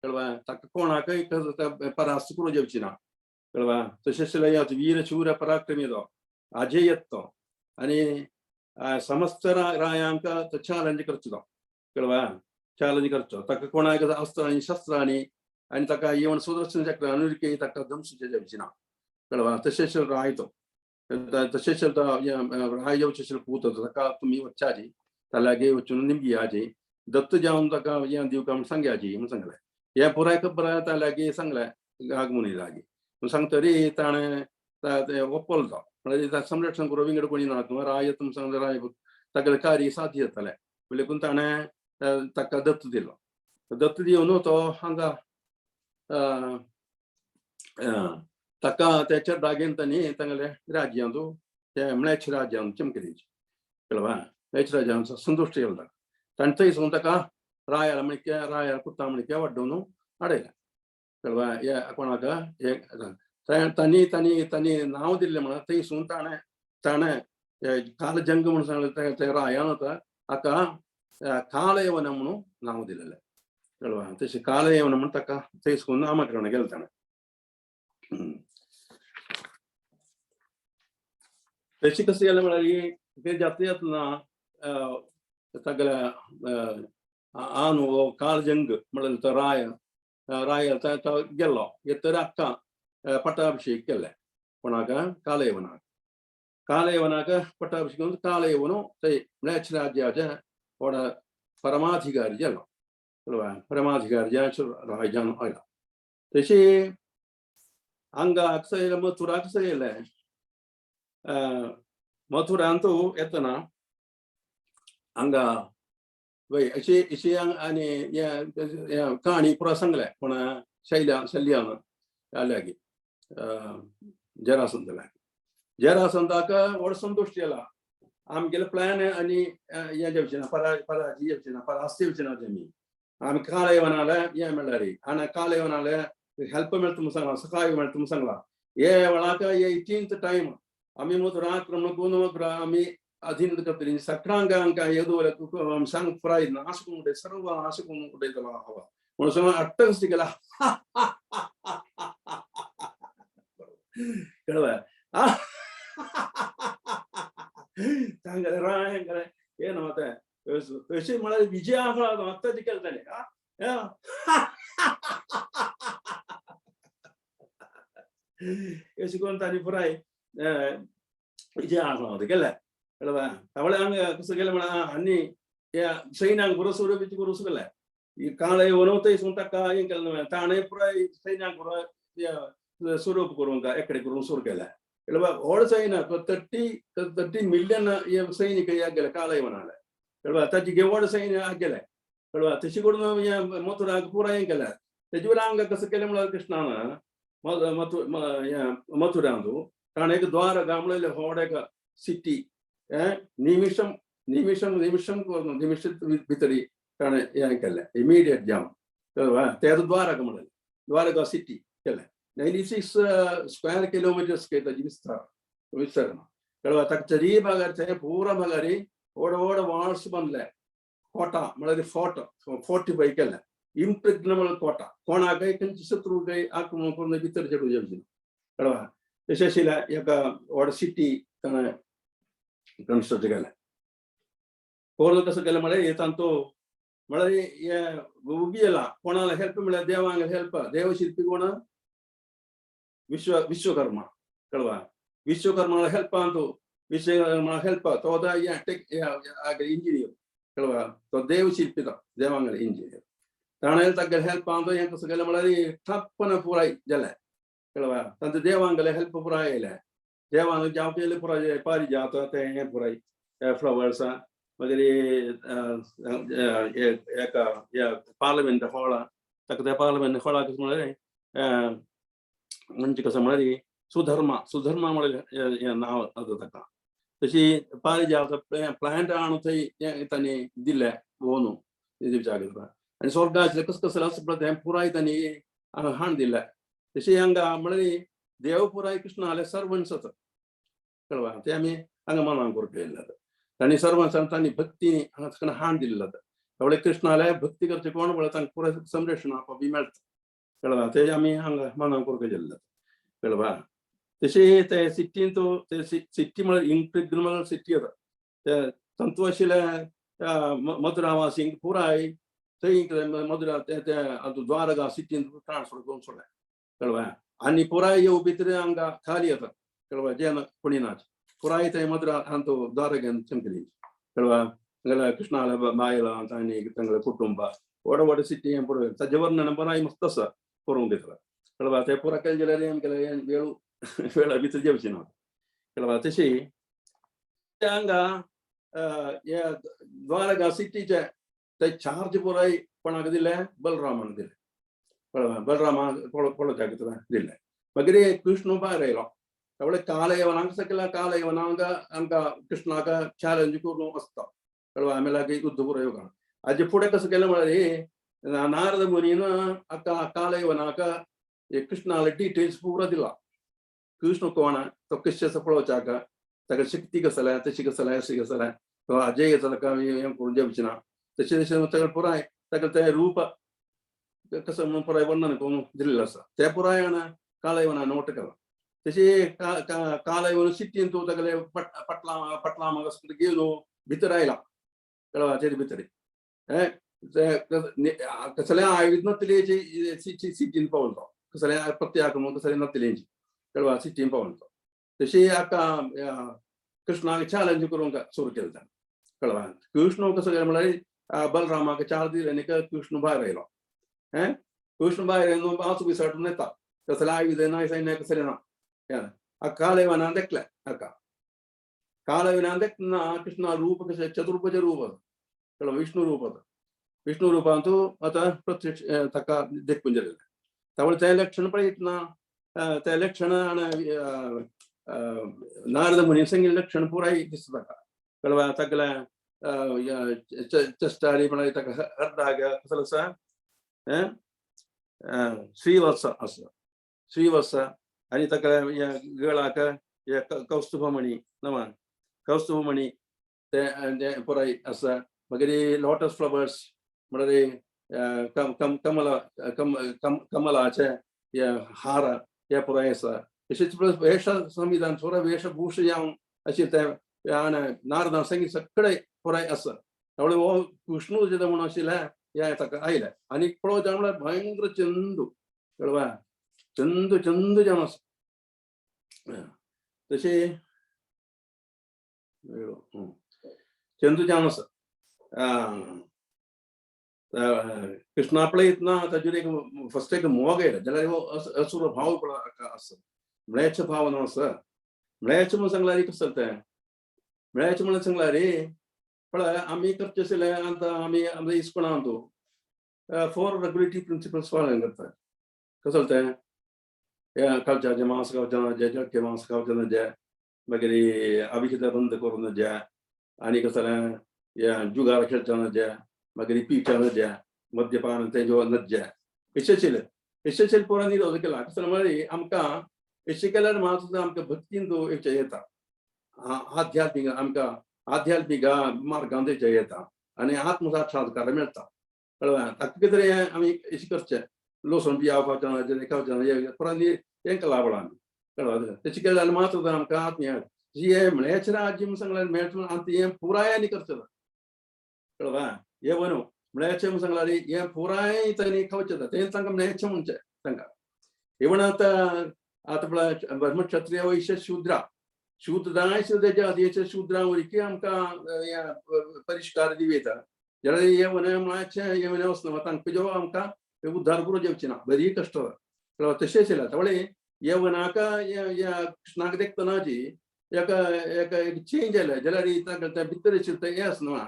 कळवा ताका कोणाकय परास्त करूंक जावची ना कळवा. तशें आशिल्लें वीर शूर पराक्रमी तो अजयत तो आनी समस्त रायांक तो चॅलेंज करचो तो कळवा चॅलेंज करचो ताका कोणाक अस्त्रांनी शस्त्रांनी आनी ताका येवन सुदर्शन चक्र अनुरिके ताका ध्वंस जावची ना कळवा. तशें राय तो तशें राय जावचें आशिल्लें पूत ताका तुमी वच्चाची ताका वचून निमगियाची दत्त जावन ताका हें दिवका म्हूण सांगयाची म्हूण सांगलें. हें पुराय खबर ताका लागीं सांगलें गागमुनी लागीं सांगतरी ताणें ಒಪ್ಪಲ್ದ म्हळ्यार संरक्षण करून विंगड कोणी ना राय तुम राय तागेलें कार्य साध्य जातलें म्हणलें ताणें ताका दत्त दिलो. दत्त दिवन तो हांगा ताका त्याच्या डागेन तांणी तांगेले राज्यांतू ते म्लेच्छ राज्यान चमकी दिवची कळवा म्लेच्छ राज्यान संतुश्ट केलो ताका. ताणें थंय ताका रायाला म्हणके रायाला पुता म्हणके वाड्डोवन हाडयलें कळवा. हे कोणाक हे तांणी तांणी तांणी नांव दिल्लें म्हणून थंयसून ताणें ताणें कालजंग म्हणून सांगलें. ते रायान आतां हाका कालयवन म्हणून नांव दिलेलें कळवा. तशें कालयवन म्हणून ताका थंयसून नामकरण केलें ताणें. तशें कशें केलें म्हळ्यार ते जाता जातना तागेल्या आनु हो कालजंग म्हळ्यार तो राय राय तो गेल्लो येतरी हाका पट्टाभिषेक केलें कोणाक कालयवनाक. कालयवनाक पट्टाभिषेक करून कालयवन थंय म्लेच्छ राज्याचे व्हड परमाधिकारी जालो कळवा. परमाधिकारी राय जावन आयलो. तशें हांगा कसो येयलें मथुराक कसो येयलें मथुरांतू येतना हांगा वय अशी अशी आनी हे काणी पुरा सांगलें कोणा शैल्या शल्यान आल्यागी जरासंधाक. जरासंधाक व्हड संतुश्ट जाला आमगेले प्लॅन आनी हें जेवचें ना पराजी जेवचें ना परास्त येवचें ना तेमी आमी कालयवनाले हें मेळ्ळ्यार आनी कालयवनाले हेल्प मेळटा म्हणून सांगलां सकाळी मेळटा म्हणून सांगलां. हे वेळाक हे 18th time आमी मथुरा आक्रमण करून मथुरा आमी अधीन करतली सगळ्यांक आमकां येदो सांग पुराय नाश करून उडय सर्व नाश करून उडयतलो हवा म्हणून सांग अट्टहास केला कळवा. सांगले राय हे न्हू तें तशें म्हळ्यार विजय आसा आत्तां केलें ताणें. अशें करून तांणी पुराय विजय आसा केलें कळवा. तावळे हांगा कसो केलें म्हळ्यार आनी ह्या सैन्यांक बरो स्वरूप करूं केलें. ही काळ येवन थंयसून ताका हें केलें ताणें पुराय सैन्यांक बरो स्वरूप करूंक एकडे करून सुरू केलें. कळवा. व्हड सैन्य 30 मिलियन हे सैनिक हे गेले काळ येवन आले कळवा. ताची व्हड सैन्य गेले कळवा. तशें करून हें मथुराक पुराय हें केलें. तेजे वयल्यान हांगा कसो केलें म्हळ्यार कृष्णान मथुरांतू ताणें एक द्वारका म्हणलें व्हड एक सिटी निमिषम निमिषम निमिषम निमिष भितरी ताणें हें केलें इमिडिएट जावन कळवा. तें द्वारका म्हणलें द्वारका सिटी केलें. 96 स्क्वेअर किलोमिटर्स ताची विस्तार विस्तार कळवा. ताका चरी भागार थंय पुरा भागारी व्हड व्हड वॉल्स बांदले कोटा म्हळ्यार फोर्ट फोर्टिफाय केलें इम्प्रेग्नेबल कोटा कोणाकय खंयचे शत्रूकय आक्रमण करून भितर चडूं जावचें कळवा. तशें आशिल्लें एका व्हड सिटी ताणें कन्स्ट्रक्ट केलें. कोण कसो केलें म्हळ्यार हे तांचो म्हळ्यार हे उबी येला कोणाला हेल्प म्हळ्यार देवांक हेल्प देवशिल्पी कोण विश्वकर्मा कळवा. विश्वकर्माला हेल्प अंतू विश्वकर्मा हेल्प तो टेक इंजिनियर कळवा. तो देवशिल्पी तो देवांगले इंजिनियर ताणें तागेले हेल्प अंतू हें कसो केलें म्हळ्यार ठप्पन पुराय जालें कळवा. तांचे देवांगले हेल्प पुराय येयलें देवांक जावं केलें पुराय पारिजात तें हें पुराय फ्लावर्सां मागीर एक पार्लमेंट हॉला ताका त्या पार्लमेंट हॉलाक कशें म्हळ्यार म्हणजे कसं म्हळ्यार सुधर्मा सुधर्मा म्हळ्यार नांव आसा ताका. तशी पारिजात प्लांट हाडून थंय तांणी दिलें ओनू विचार करता आनी स्वर्गाचें कसं कसं आसा पळय तें पुराय तांणी हाडून दिलें. तशें हांगा म्हळ्यार देव पुराय कृष्णाले सर्वंट्स आसा कळवा. ते आमी हांगा मनान करूंक येयल्ले तांणी सर्वंट्स तांणी भक्ती हांगा हाडून दिल्लें. त्यामुळे कृष्णाले भक्ती करचे कोण पळय तांकां पुराय संरक्षण बी मेळटा कळवा. ते आमी हांगा मनान करूंक येयल्ले कळवा. तशें ते सिटीन तो ते सिटी म्हळ्यार इम्प्रेग्नेबल सिटी आसा ते तांतू आशिल्ले मथुरावासींक पुराय थंय मथुरा ते द्वारका सिटीन ट्रान्सफर करून सोडलें कळवा. आनी पुराय येवपी तरी हांगा खाली येता कळवा. जेन्ना कोणी नाच पुराय थंय मथुरा हांतू द्वारकेन चमकली कळवा. तांगेल्या कृष्णाले बायलां तांणी तांगेले कुटुंब व्हड व्हड सिटी हें पुराय ताजें वर्णन पुराय मस्त आसा करूंक घेतला कळवा. ते पुरा केलें जाल्यार हें केलें वेळू वेळा भितर जेवची ना. कळवा तशी हांगा ह्या द्वारका सिटीचे ते चार्ज पुराय कोणाक दिले, बलरामान दिले. कळवा बलरामा पळोवच्याक दिले. मागीर कृष्ण भायर आयलो. त्यामुळे कालयवनांक सकला कालयवनांक आमकां कृष्णाक चॅलेंज करून वचता. कळवा आमी लागीं युद्ध पुराय हाजे फुडें कसं केलें म्हळ्यार नारद मुनीन आतां कालयवनाक कृष्णाले डिटेल्स पुरा दिला. कृष्ण कोण तो कशें पळोवच्याक, ताका शक्ती कसल्या, तशी कसल्या, अशी कसल्या, तो अजय ताका हें करून जेवची ना, तशें तशें ताका पुराय ताका तें रूप कसं म्हणून पुराय वर्णन करून दिल्लें आसा. तें पुराय कालयवना नोट केलां. तशें कालयवन सिटीन तूं तागेले पटला पटला घेवन भितर आयला. कळवा तेजे भितर कसले आयुध नतलेची सिटीन पावलो तो, कसले प्रत्याक म्हणून कसले नतलेची कळवा सिटीन पावलो तो. तशी आतां कृष्णाक चॅलेंज करूंक सुरू केलें ताणें. कळवा कृष्ण कसो केलें म्हळ्यार बलरामाक चार दिले आनी कृष्ण भायर आयलो. हें कृष्ण भायर येवन बाजू बिसाटून येता, कसलें आयुध ना, सैन्य कसलें ना. कालयवनान देखलें हाका, कालयवनान देखना कृष्णा रूप कशें चतुर्भुज रूप कळ्ळो, विष्णु रूप आसा. विष्णु रुपान तूं आतां प्रत्यक्ष ताका देखून जालें. त्यामुळे तें लक्षण पळयतना तें लक्षण नारद मुनी सांगिल्लें लक्षण पुराय दिसता ताका. कळवा तागेलें चेस्टारी म्हळ्यार ताका अर्दाग कसलो आसा, श्रीवत्स आसा, श्रीवत्स आनी ताका ह्या गळाक कौस्तुभमणी नवा कौस्तुभमणी ते पुराय आसा. मागीर लोटस फ्लॉवर्स म्हळ्यार कमल कमलाचे हे हार हे पुराय आसा. तशेंच प्लस वेश संविधान थोडो वेशभूषण जावन अशें तें नारदान सांगी सगळे पुराय आसा. त्यामुळे हो कृष्णू जें म्हणून आशिल्लें हें ताका आयलें. आनी पळोवच्या म्हळ्यार भयंकर चंदू. कळवा चंदू चंदू जावन आसा. तशें चंदू जावन आसा. कृष्णा पळयतना ताजेर एक फर्स्ट एक मोग येयलो जाल्यार हो असुर भाव आसा, म्लेच्छ भाव न्हू आसा. म्लेच्छ म्हणून सांगल्यार कसं तें म्लेच्छ म्हणून सांगल्यार पळय आमी करचें आशिल्लें आतां आमी आमच्या इस्कोलांत 4 रेगुलेटरी प्रिंसिपल्स फॉलो करता. कसं तें खावच्याचें मांस खावचें ना जे, जळके मांस खावचें ना जे, मागीर अभिहिता बंद करून जे, आनी कसलें जुगार खेळचें ना जे, मागीर पिवचें ना जे, मद्यपान तें जेवण न जे, अशें अशें पुराय निरोध केला. कसलें म्हळ्यार आमकां अशें केल्यार मात आमकां भक्तीन तो येता, आध्यात्मीक आमकां आध्यात्मीक मार्गान येता आनी आत्मसाक्षात्कार मेळटा. कळ्ळें? ताका कितें तरी आमी अशें करचें, लसूण बिया खावचें ना, जें खावचें ना, पुराय हें केलां पळय आमी. कळ्ळें? तशें केलें जाल्यार मात आमकां आत्मीय हें म्लेच्छ राज्य म्हूण सांगल्यार म्लेच्छ म्हूण आतां हें पुराय आनी करचें ना. कळ्ळें? हें वनू म्लेच्छ म्हूण सांगल्यार हें पुराय तांणी खावचें ना, तें तांकां म्लेच्छ म्हणचें तांकां. इवन आतां आतां पळय ब्रह्मक्षत्रिय वैश्य शूद्रा, शूद्राय सुद्दां आदीचे शूद्रां वरवीं आमकां परिष्कार दिवं येता. जाल्यार हे वने म्लेच्छ हे वने वचना तांकां जो आमकां उद्धार करूं जेवची ना, बरी कश्ट. तशें आशिल्लें. त्यामुळे हे वनाक ह्या कृष्णाक देखतना जी एक एक चेंज आयलें जाल्यार तांकां भितर आशिल्लें तें हें आसना,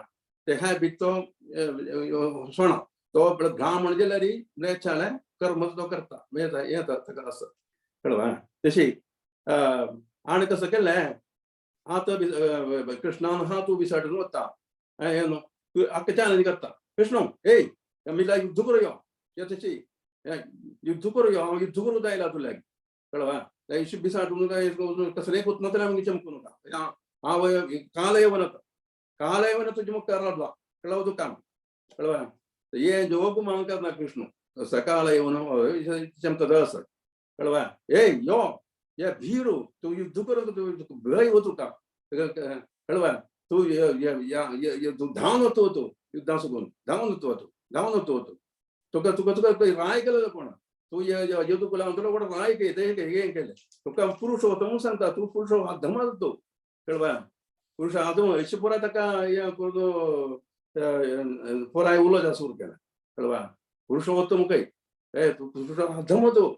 ते ह्या भितर तो सोणा तो ब्राह्मण जाल्यार म्लेच्छालें कर्म तो करता हें ताका आसा. कळ्ळें? तशी आनी कसं केलें आतां कृष्णान हा तूं विसाटून वता हें न्हू आतां चॅलेंज करता कृष्ण, ए मी युद्ध करूं यो, तशी युद्ध करूं यो, हांव युद्ध करूं जायला तुला. कळ्ळें? बिसाटून कसलें कोतना मागीर चमकूं नाका. हांव कालयवनत कालयवन तुजे मुखार रावला. कळ्ळो तुका? कळ्ळें? हे जोग मांग ना कृष्ण सकाळ येवन चमकत आसा. कळ्ळें? ए यो हे भीरू तूं युद्ध करूंक तूं भंय वता तुका. कळ्ळें? तूं धांवन वता तूं युद्धां सोदून धांवन वता तूं, धांवन वता तूं, तुका तुका तुका राय केलो कोण तूं यदुकुला तुला कोण राय केले हें केलें तुका पुरुष होता म्हणून सांगता तूं पुरुष अधमच तूं. कळ्ळें? पुरुष अधम अशें पुराय ताका हें करून पुराय उलोवचें सुरू केलें. कळ्ळें? पुरुषोत्तम खंय, ए पुरुष अधम तूं,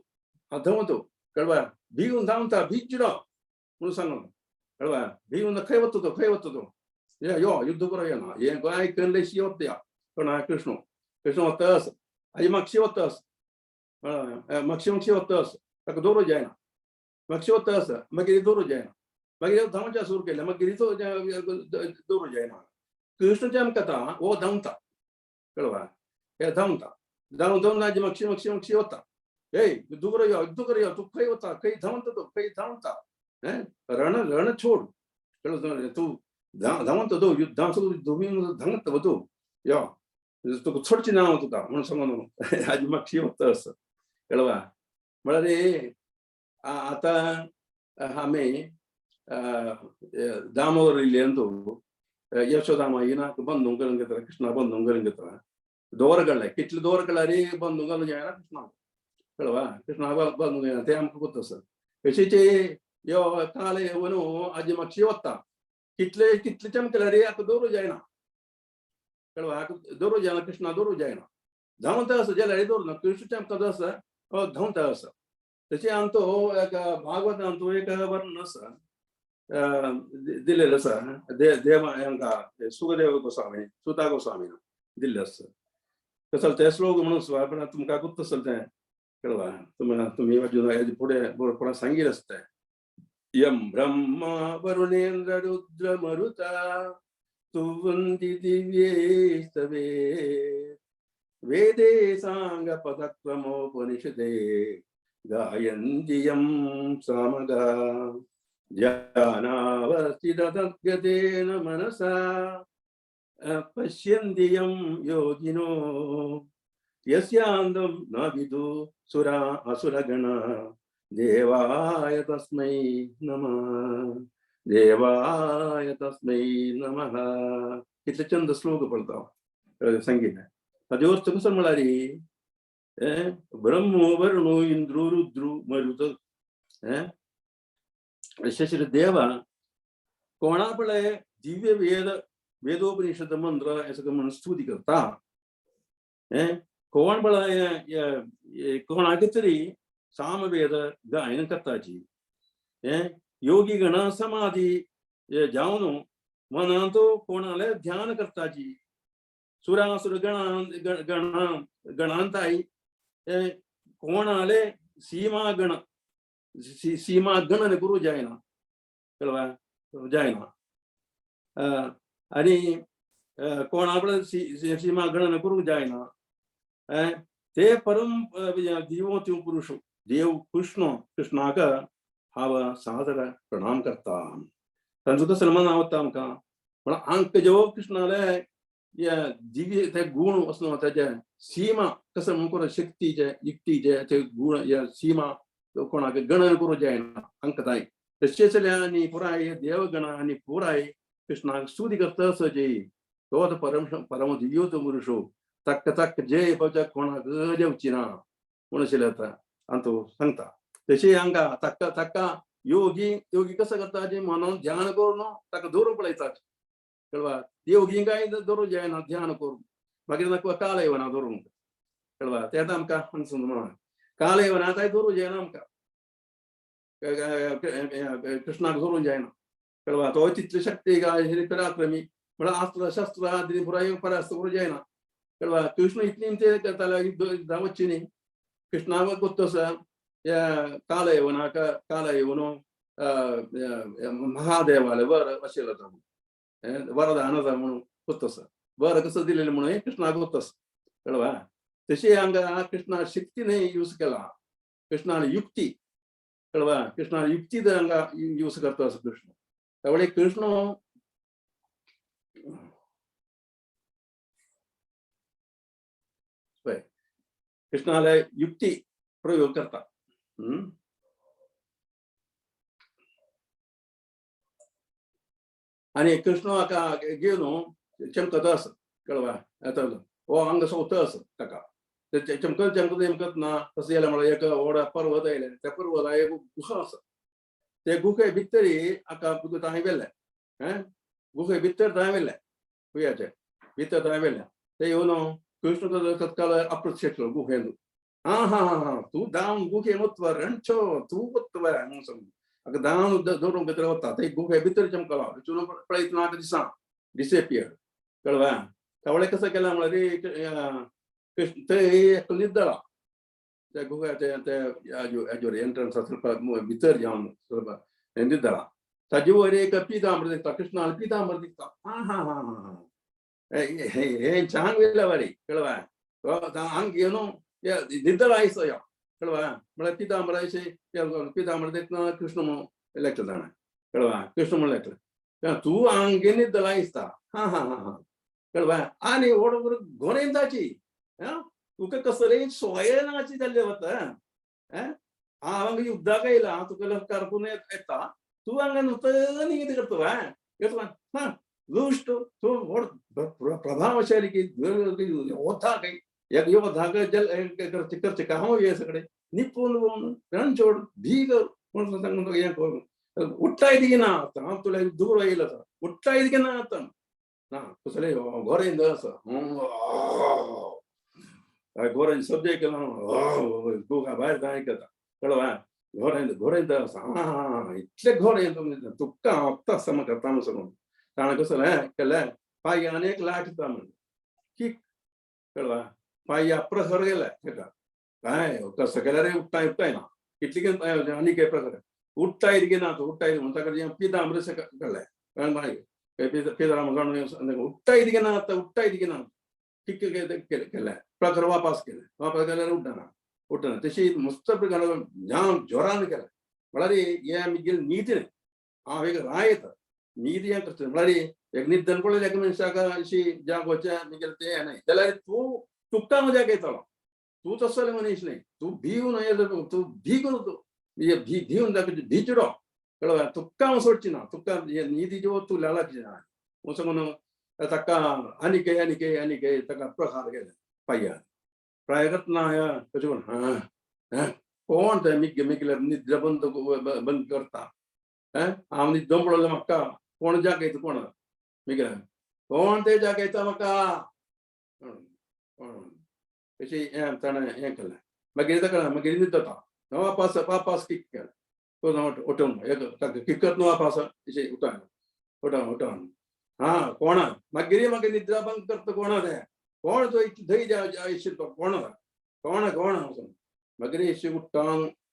अधम तूं. कळवा भिवून धांवता भिजलो म्हणून सांगून कळवा भिवून खंय वता तो खंय वता तो यो युद्ध करूं येना हें गोंय करून वता या कोण कृष्ण कृष्ण वता आस आजी मागशी वता आस मागशी मागशी वता आस ताका दवरूं जायना मागशी वता आसा मागीर दवरूं जायना मागीर धांवच्या सुरू केलें मागीर दवरूं जायना कृष्ण आमकां आतां हो धांवता कळवा हे धांवता धांवन धांवन आजी मागशी मागशी मागशी वता ए युद्ध करूं यो युद्ध करूं यो तूं खंय वता खंय धांवता तो खंय धांवता रण रण छोड कळ्ळें तूं धांवता तो युद्धां दुमी धांवता वतू यो तुका सोडची ना हांव तुका म्हणून सांगून आजी मागशी वता असं कळवा म्हळ्यार आतां आमी दामोदर इल्ले यशोदा माईना बंधून करून घेतला कृष्णा बंधून करून घेतला दोर काडले कितले दोर काडल्यार बंधून घालून जायना कृष्णा कळवा कृष्णा बंधून जायना ते आमकां कोत्ता आसा तशीच यो काल येवन आजी मागशी वता कितले कितले चमकल्यार आतां दवरूं जायना कळवा दवरूं जायना कृष्णा दवरूं जायना धांवता आसा जाल्यार दवरूं ना कृष्ण चमकता आसा धांवता आसा तशें आमचो एक भागवतांत एक वर्णन आसा दिलेलें आसा देव हांकां सुखदेव गोस्वामी सुता गोस्वामीन दिल्लें आसा कसो ते श्लोक म्हणून पण तुमकां गुप्त आसता तें कळवा तुमी वाचून फुडें कोणा सांगीत आसता यम ब्रह्मा वरुणेंद्र रुद्र मरुता स्तुवन्ति दिव्यैस्तवे वेदे सांग पदक्रमोपनिषदे गायन्ति यं सामगा ध्यानावस्थिततद्गतेन मनसा पश्यन्ति यं योगिनो यस्यान्तं न विदु सुरा असुरगणा देवाय तस्मै नमः देवाय तस्मै नमः. कितले चंद श्लोक पडता संगीत ताजे अर्थ कसो म्हळ्यार ब्रह्म वरुण इंद्र रुद्र मरुत शशिर देवा कोणा पळय दिव्य वेद वेदोपनिषद मंत्र असं म्हणून स्तुती करता कोण पळय कोणाक तरी सामवेद गायन करताची योगी गण समाधी जावन मनांत कोणाले ध्यान करताची सुरासुर गण गण गणांताई कोणाले सीमा गण सीमा गणन करू जायना कळवा जायना आनी कोणा कडेन सीमा गणन करूंक जायना ते परम देवो पुरुष देव कृष्ण कृष्णाक हांव सादर प्रणाम करता. तांचो कसो मन आवडटा आमकां पण आंक जेव कृष्णाले दिव्य ते गुण वचून ताजे सीमा कसं म्हणून करूं शक्तीचे युक्तीचे ते गुण सीमा कोणाक गणन करूं जायना आंक ताय तशेंच आनी पुराय देवगण आनी पुराय कृष्णाक स्तुती करता असो जय तो आतां परम परम दिव्यो तो पुरुषो तक्क तक्क जय पळोवच्या कोणाक जेवची ना म्हणून आशिल्लें आतां आनी तो सांगता तशें हांगा ताका ताका योगी योगी कसो करता जे मनान ध्यान करून ताका दवरूं पळयतात कळवा योगी काय दवरूं जायना ध्यान करून मागीर नाका काल येवना दवरूंक कळवा तें आतां आमकां हांगा म्हणून काल येवना काय दवरूं जायना आमकां कृष्णाक दवरूंक जायना कळवा तो तितली शक्ती काय पराक्रमी म्हळ्यार अस्त्र शस्त्र आदी पुराय परास्त करूं जायना कळवा कृष्ण इतली ते करताले धांवची न्ही कृष्णाक कोत्तो आसा काल येवना काल येवन महादेवाले वर अशें जाता म्हणून वरदान जाता म्हणून कोत्तो आसा वर कसो दिलेलें म्हणून कृष्णाक कोत्तो आसा कळवा तशें हांगा कृष्णा शक्ती न्हय यूज केला कृष्णान युक्ती कळवा कृष्णान युक्ती हांगा यूज करता आसा कृष्ण त्यामुळे कृष्ण पळय कृष्णाले युक्ती प्रयोग करता. आनी कृष्ण हाका घेवन चमकत आसा कळवा आतां हो हांगा सोवता आसा ताका चमकत चमकत चमकत ना तशें जालें म्हळ्यार एक व्हड पर्वत आयलें त्या पर्वता एक गुहा आसा ते गुहे भितर हाका थंय व्हेलें गुहे भितर थंय व्हेलें गुह्याचे भितर थंय व्हेलें ते येवन कृष्ण तत्काल अप्रत्यक्ष केलो गुहेन हा हा हा हा तूं धांवन गुहे वतवर रणछो तूं वतवर म्हणून सांग आतां धांवन दवरूंक भितर वता ते गुहे भितर चमकलो विचून पळयत ना दिसा डिसेपियर कळवा तवळे कसं केलं म्हळ्यार कृष्ण ते एकलो न्हिदला त्या गुहा ते ते हाजेर एंट्रन्स ಸ್ವಲ್ಪ भितर जावन ಸ್ವಲ್ಪ न्हिदला ताजे वयर एक पितांबर दिसता कृष्णान पितांबर दिसता हा हा हा हा हे चांग वेला कळवा हांग येनो निद्दला आयसो यो कळवा म्हळ्यार पितांबर अशें पितांबर दितना कृष्ण म्हणून लेखला जाणा कळवा कृष्ण म्हणून लेखला तूं हांगे निद्दला दिसता हा हा हा हा कळवा आनी ओडोबर गोरेंदाची तुका कसले सोय नाची जाल्ले वता हांव हांगा युद्धाक येयला हांव तुका कारकून येता तूं हांगा नुस्तें कितें करता हा दुष्ट तूं व्हड प्रभावशाली की योद्धा काही एक योद्धा जल करचे करचे काम हे सगळे निपून रणछोड भीग म्हणून सांगून हें करून उठ्ठाय दिना आतां हांव तुला दूर येयला आतां उठ्ठाय दिना आतां ना कसले गोरेंद आसा गोरेंद शब्द केला गुगा भायर जाय करता कळवा घोरेंद घोरेंद आसा हा इतले घोरेंद तुका हप्ता आसा म्हाका म्हणून सांगून ताणें कसलें केलें पांयान एक लाठ दिता म्हण की कळवा पांया प्रखर गेले तेका काय कसं केल्यार रे उठ्ठाय उठ्ठाय ना कितली आनी एक प्रकार उठ्ठाय ना तो उठ्ठाय म्हणून ताका पितांबर कळ्ळें पितांबर उठ्ठाय ना आतां उठ्ठाय ना किक केलें प्रखर वापस केलें वापस केल्यार उठना उठना तशी मस्त प्रकार जाम जोरान केलें म्हळ्यार हे आमगेली नीती न्ही हांव एक रायत नीती हें करता म्हळ्यार एक निद्दन पळयलें एका मनशाक अशी जागोचें मिगेलें तें न्हय जाल्यार तूं तुका हांव जागयतलो तूं तसलो मनीस न्हय तूं भिवन हें तूं भी करूं तूं भी भिवन दाखय भिचडो कळ्ळें तुका हांव सोडची ना तुका नीती तूं लालाची ना म्हणून सांगून ताका आनीक आनीक आनीक ताका प्रहार केले पांयार प्राय करतना कशें करून हा कोण ते मिगे मिगेले निद्रा बंद बंद करता हांव न्हिदोन पडलो म्हाका कोण जागयता कोण मिगेले कोण ते जागयता म्हाका कोण अशी हें ताणें हें केलें मागीर ताका मागीर न्हिदता वापस वापस किक केलें उठून एक ताका किक करतना वापस अशें उठोन उठोन उठोन हा कोण मागीर म्हाका निद्रा भंग करता कोण तें कोण तो इतली धैर्य आशिल्लो तो कोण कोण कोण मागीर अशी उठ्ठा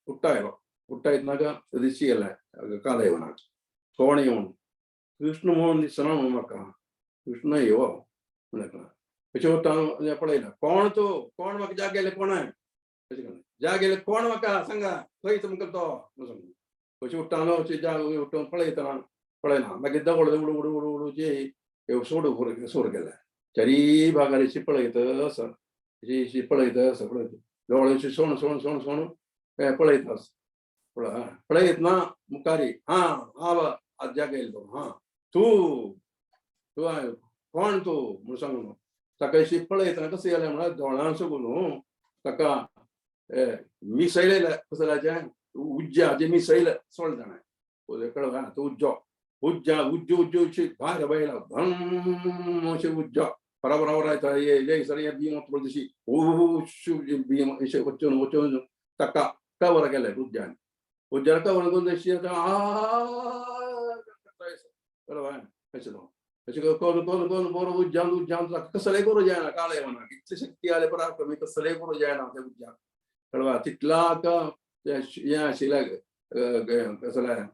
उठ्ठा येयलो उठ्ठा येतनाका ऋषी येयले काल येवना कोण येवन कृष्ण म्हणून दिसना म्हणून म्हाका कृष्ण येवो म्हणलें अशें उठ्ठा पळयलें कोण तूं कोण म्हाका जाग गेले कोण अशें केलें जाग गेले कोण म्हाका सांगा खंय तुमकां तो म्हणून सांगू अशें उठ्ठालो अशें जाग उठून पळयतना पळयना मागीर दगड उडू उडू उडू उडू जे सोड सोड केले चारी भागार अशी पळयत आसा अशी अशी पळयत आसा पळयत दोळे अशी सोण सोण सोण सोण पळयत आसा पळयत ना मुखारी हा आव जाग येयलो हा तूं तूं कोण तूं म्हणून सांगून ताका अशी पळयतना कशें जालें म्हळ्यार दोळ्यां सगून ताका मिसैल येयलें कसं जालें उज्जाचें मिसैल सोडलें ताणें कळ्ळें तो उज्जो उज्जा उज्जो उज्जो अशी भायर वयला धम अशें उज्जो बराबर बराबर ये सर भीम दिशी भीम अशें वचून वचून ताका कवर केलें उज्जान उज्जान कवर करून अशी बरोबर अशें अशें करून करून करून बरो उज्जान उज्जान कसलें करूं जायना काळें म्हणा कितली शक्ती आले पराक्रमी कसलें करूं जायना तें उज्जान कळवा तितलाक हें आशिल्लें कसलें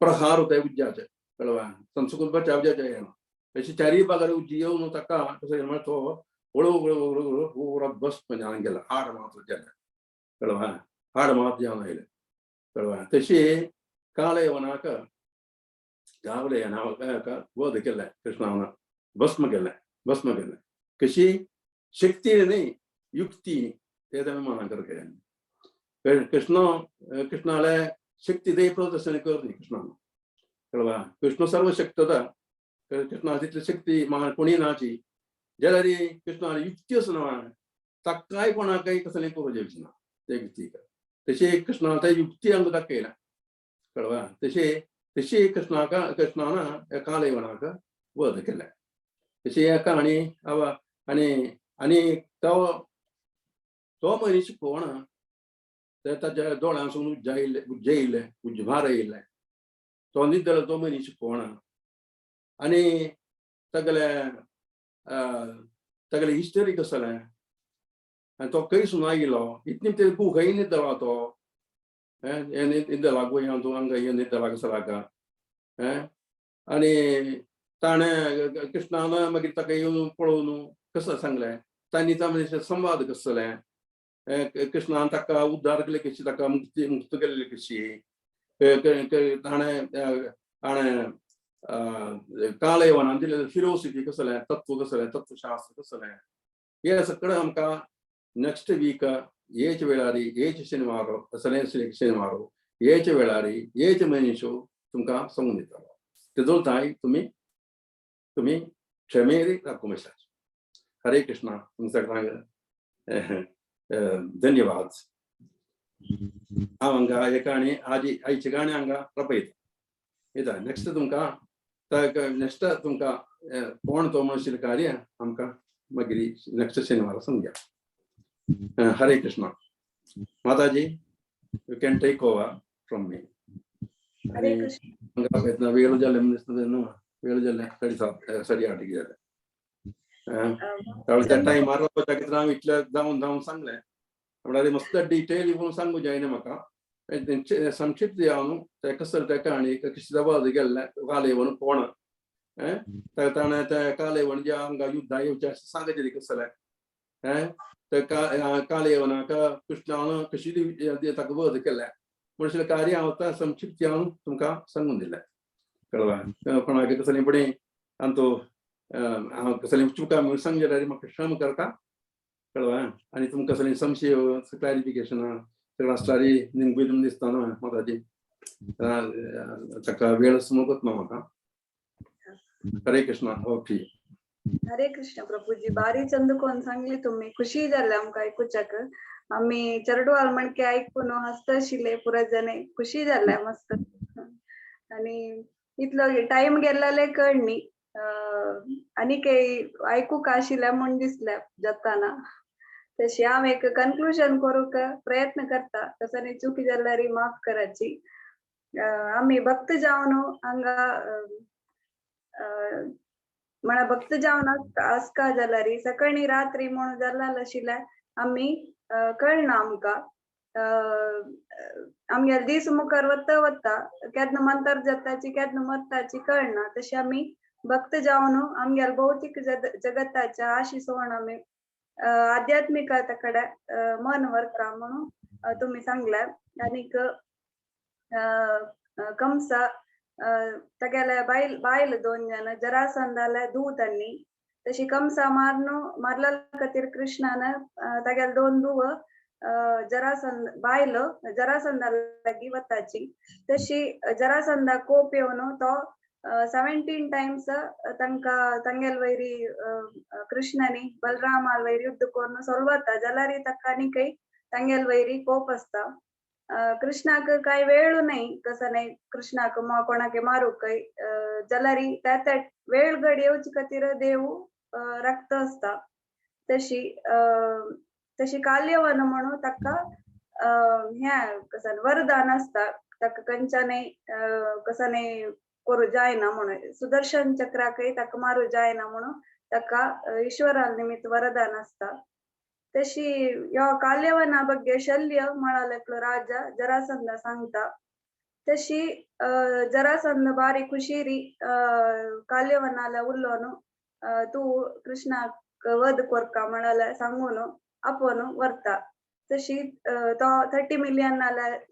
प्रहार होता उज्जाचे कळवा संस्कृत बचाव जायना अशी चारी भागार उज्जी येवन ताका कसं म्हळ्यार तो हळू हळू हळू हळू पुरा भस्म जावन गेला हाड मात्र जालें कळवा हाड मात्र जावन आयलें कळवा तशी काळे वनाक गावले वध केलें कृष्णान भस्म केलें भस्म केलें कशी शक्ती न्ही युक्ती ते ताणें मना केलें कृष्ण कृष्णाले शक्ती दे प्रदर्शन कर न्ही कृष्णान कळवा कृष्ण सर्वशक्तता कृष्णा तितली शक्ती म्हाका कोणी नाची जाल्यार कृष्णाली युक्ती आसा ना ताकाय कोणाकय कसलें करूं जावची ना ते युक्ती तशें कृष्णा ते युक्ती आमकां दाखयला कळवा तशें तशी कृष्णाक कृष्णान कालयवनाक वध केलें तशी कहाणी आनी आनी तो तो मनीस कोण ते ताच्या दोळ्यांसून उज्जायिल्ले उज्जयिल्ले उज्भार येयल्ले तो निदलो तो मनीस कोण आनी सगळे सगळे हिस्टरी कसलें आनी तो खंयसून आयलो इतली ते खंय न्हिदला तो न्हिदला गोंयांत तूं हांगा न्हिदला कसो लागा आनी ताणें कृष्णान मागीर ताका येवन पळोवन कसो सांगलें तांणी तांचे संवाद कसलें कृष्णान ताका उद्धार केले कशी ताका मुक्ती मुक्त केल्ली कशी ताणें ताणें कालयवनान दिलें फिलोसफी कसलें तत्व कसलें तत्वशास्त्र कसलें हे सगळें आमकां नेक्स्ट वीक हेच वेळार हेच शनिवार असलें शनिवार हेच वेळार हेच मनीस तुमकां सांगून दितलो तेजो ताय तुमी तुमी क्षमेर राखूं. हरे कृष्णा. तुमकां सगळ्यांक धन्यवाद. हांव हांगा हे काणी आजी आयची काणी हांगा रपयता येता. नेक्स्ट तुमकां नेक्स्ट तुमकां कोण तो म्हणशील कार्य आमकां मागीर नेक्स्ट शनिवार सांगया. हरे कृष्णा. माताजी, you can take over from me. Hare Krishna. वेळ जालें म्हण दिसता न्हू, वेळ जालें 7:30 8:30 जालें. त्या टायमार वचपाक कितें हांव इतलें जावन जावन सांगलें म्हळ्यार मस्त डिटेल म्हणून सांगू जायना म्हाका. संक्षिप्त हांव न्हू ते कसले ते काणी कशी जबाब गेल्लें कालेवन कोण ताणें ते कालेवन जे हांगा युद्धां येवचें अशें सांगचें कसलें ते कालेवनाक कृष्णान कशी ताका वध केलें म्हणशील कार्य हांव आतां संक्षिप्त हांव तुमकां सांगून दिलें. कळ्ळें? कोणाक कसलें पळय आनी हांव कसलें चुका म्हणून सांगलें जाल्यार म्हाका क्षमा करता. कळ्ळें? आनी तुमकां कसलें संशय क्लॅरिफिकेशन सगळें आसल्यार निमगूय तुमकां दिसता न्हू माताजी. ताका वेळ समजत ना म्हाका. हरे कृष्णा. ओके. हरे कृष्ण प्रभुजी. बारी चंद कोन सांगली तुम्ही, खुशी जाले आमकां आयकुच्याक. आमी चेरडुवाल म्हणके आयकून हसता आशिल्ले पुरा जने, खुशी जाले मस्त. आनी इतलो टायम गेल्ले कळनी आनी काही आयकूंक आशिल्लें म्हूण दिसलें जाताना. तशी हांव एक कन्क्लुजन करूंक प्रयत्न करता. तसो चुकी जाल्यार माफ कराची. आमी भक्त जावन हांगा म्हणा भक्त जावन आसका जाल्यार सकाळी रात्री म्हणून जाल्ला आशिल्ल्या आमी कळना आमकां. आमगेले दीस मुखार वता वता केन्ना मंतर जाताची केन्ना मरताची कळना. तशें आमी भक्त जावन आमगेले भौतीक जगताच्या आशी सोण आमी आध्यात्मिकता कडेन मन व्हरता म्हणून तुमी सांगलें. आनीक कंसा तागेले बायल बायल दोन जाण जरासंधाले दूत आनी तशी कंसा मारून मारल्या खातीर कृष्णान तागेले दोन धुव जरासंध बायल जरासंधा लागीं वताची. तशी जरासंधा कोप येवन तो 17 टायम्स तांकां तांगेल वयरी कृष्णानी बलरामाल वयर युद्ध करून सोलवता जाल्यार ताका आनी काही तांगेल वयरी कोप आसता. कृष्णाक कांय वेळ न्हय कसो न्हय कृष्णाक कोणाक मारूंक जाल्यार त्या त्या वेळ घड येवचे खातीर देव राखता आसता. तशी तशी काल्यवन म्हणून ताका हें कसो वरदान आसता ताका खंयच्यानय कसो न्हय करूं जायना म्हणून सुदर्शन चक्राकय ताका मारूं जायना म्हणून ताका ईश्वरा निमित्त वरदान आसता. तशी ह्यो काल्यवना ಬಗ್ಗೆ शल्य म्हळालेकलो राजा जरासंध सांगता. तशी जरासंध बारी खुशीरी काल्यवनाला उल्लोन तूं कृष्णाक वध कोरका म्हळाले सांगून आपोवन व्हरता. तशी तो 30 मिलियन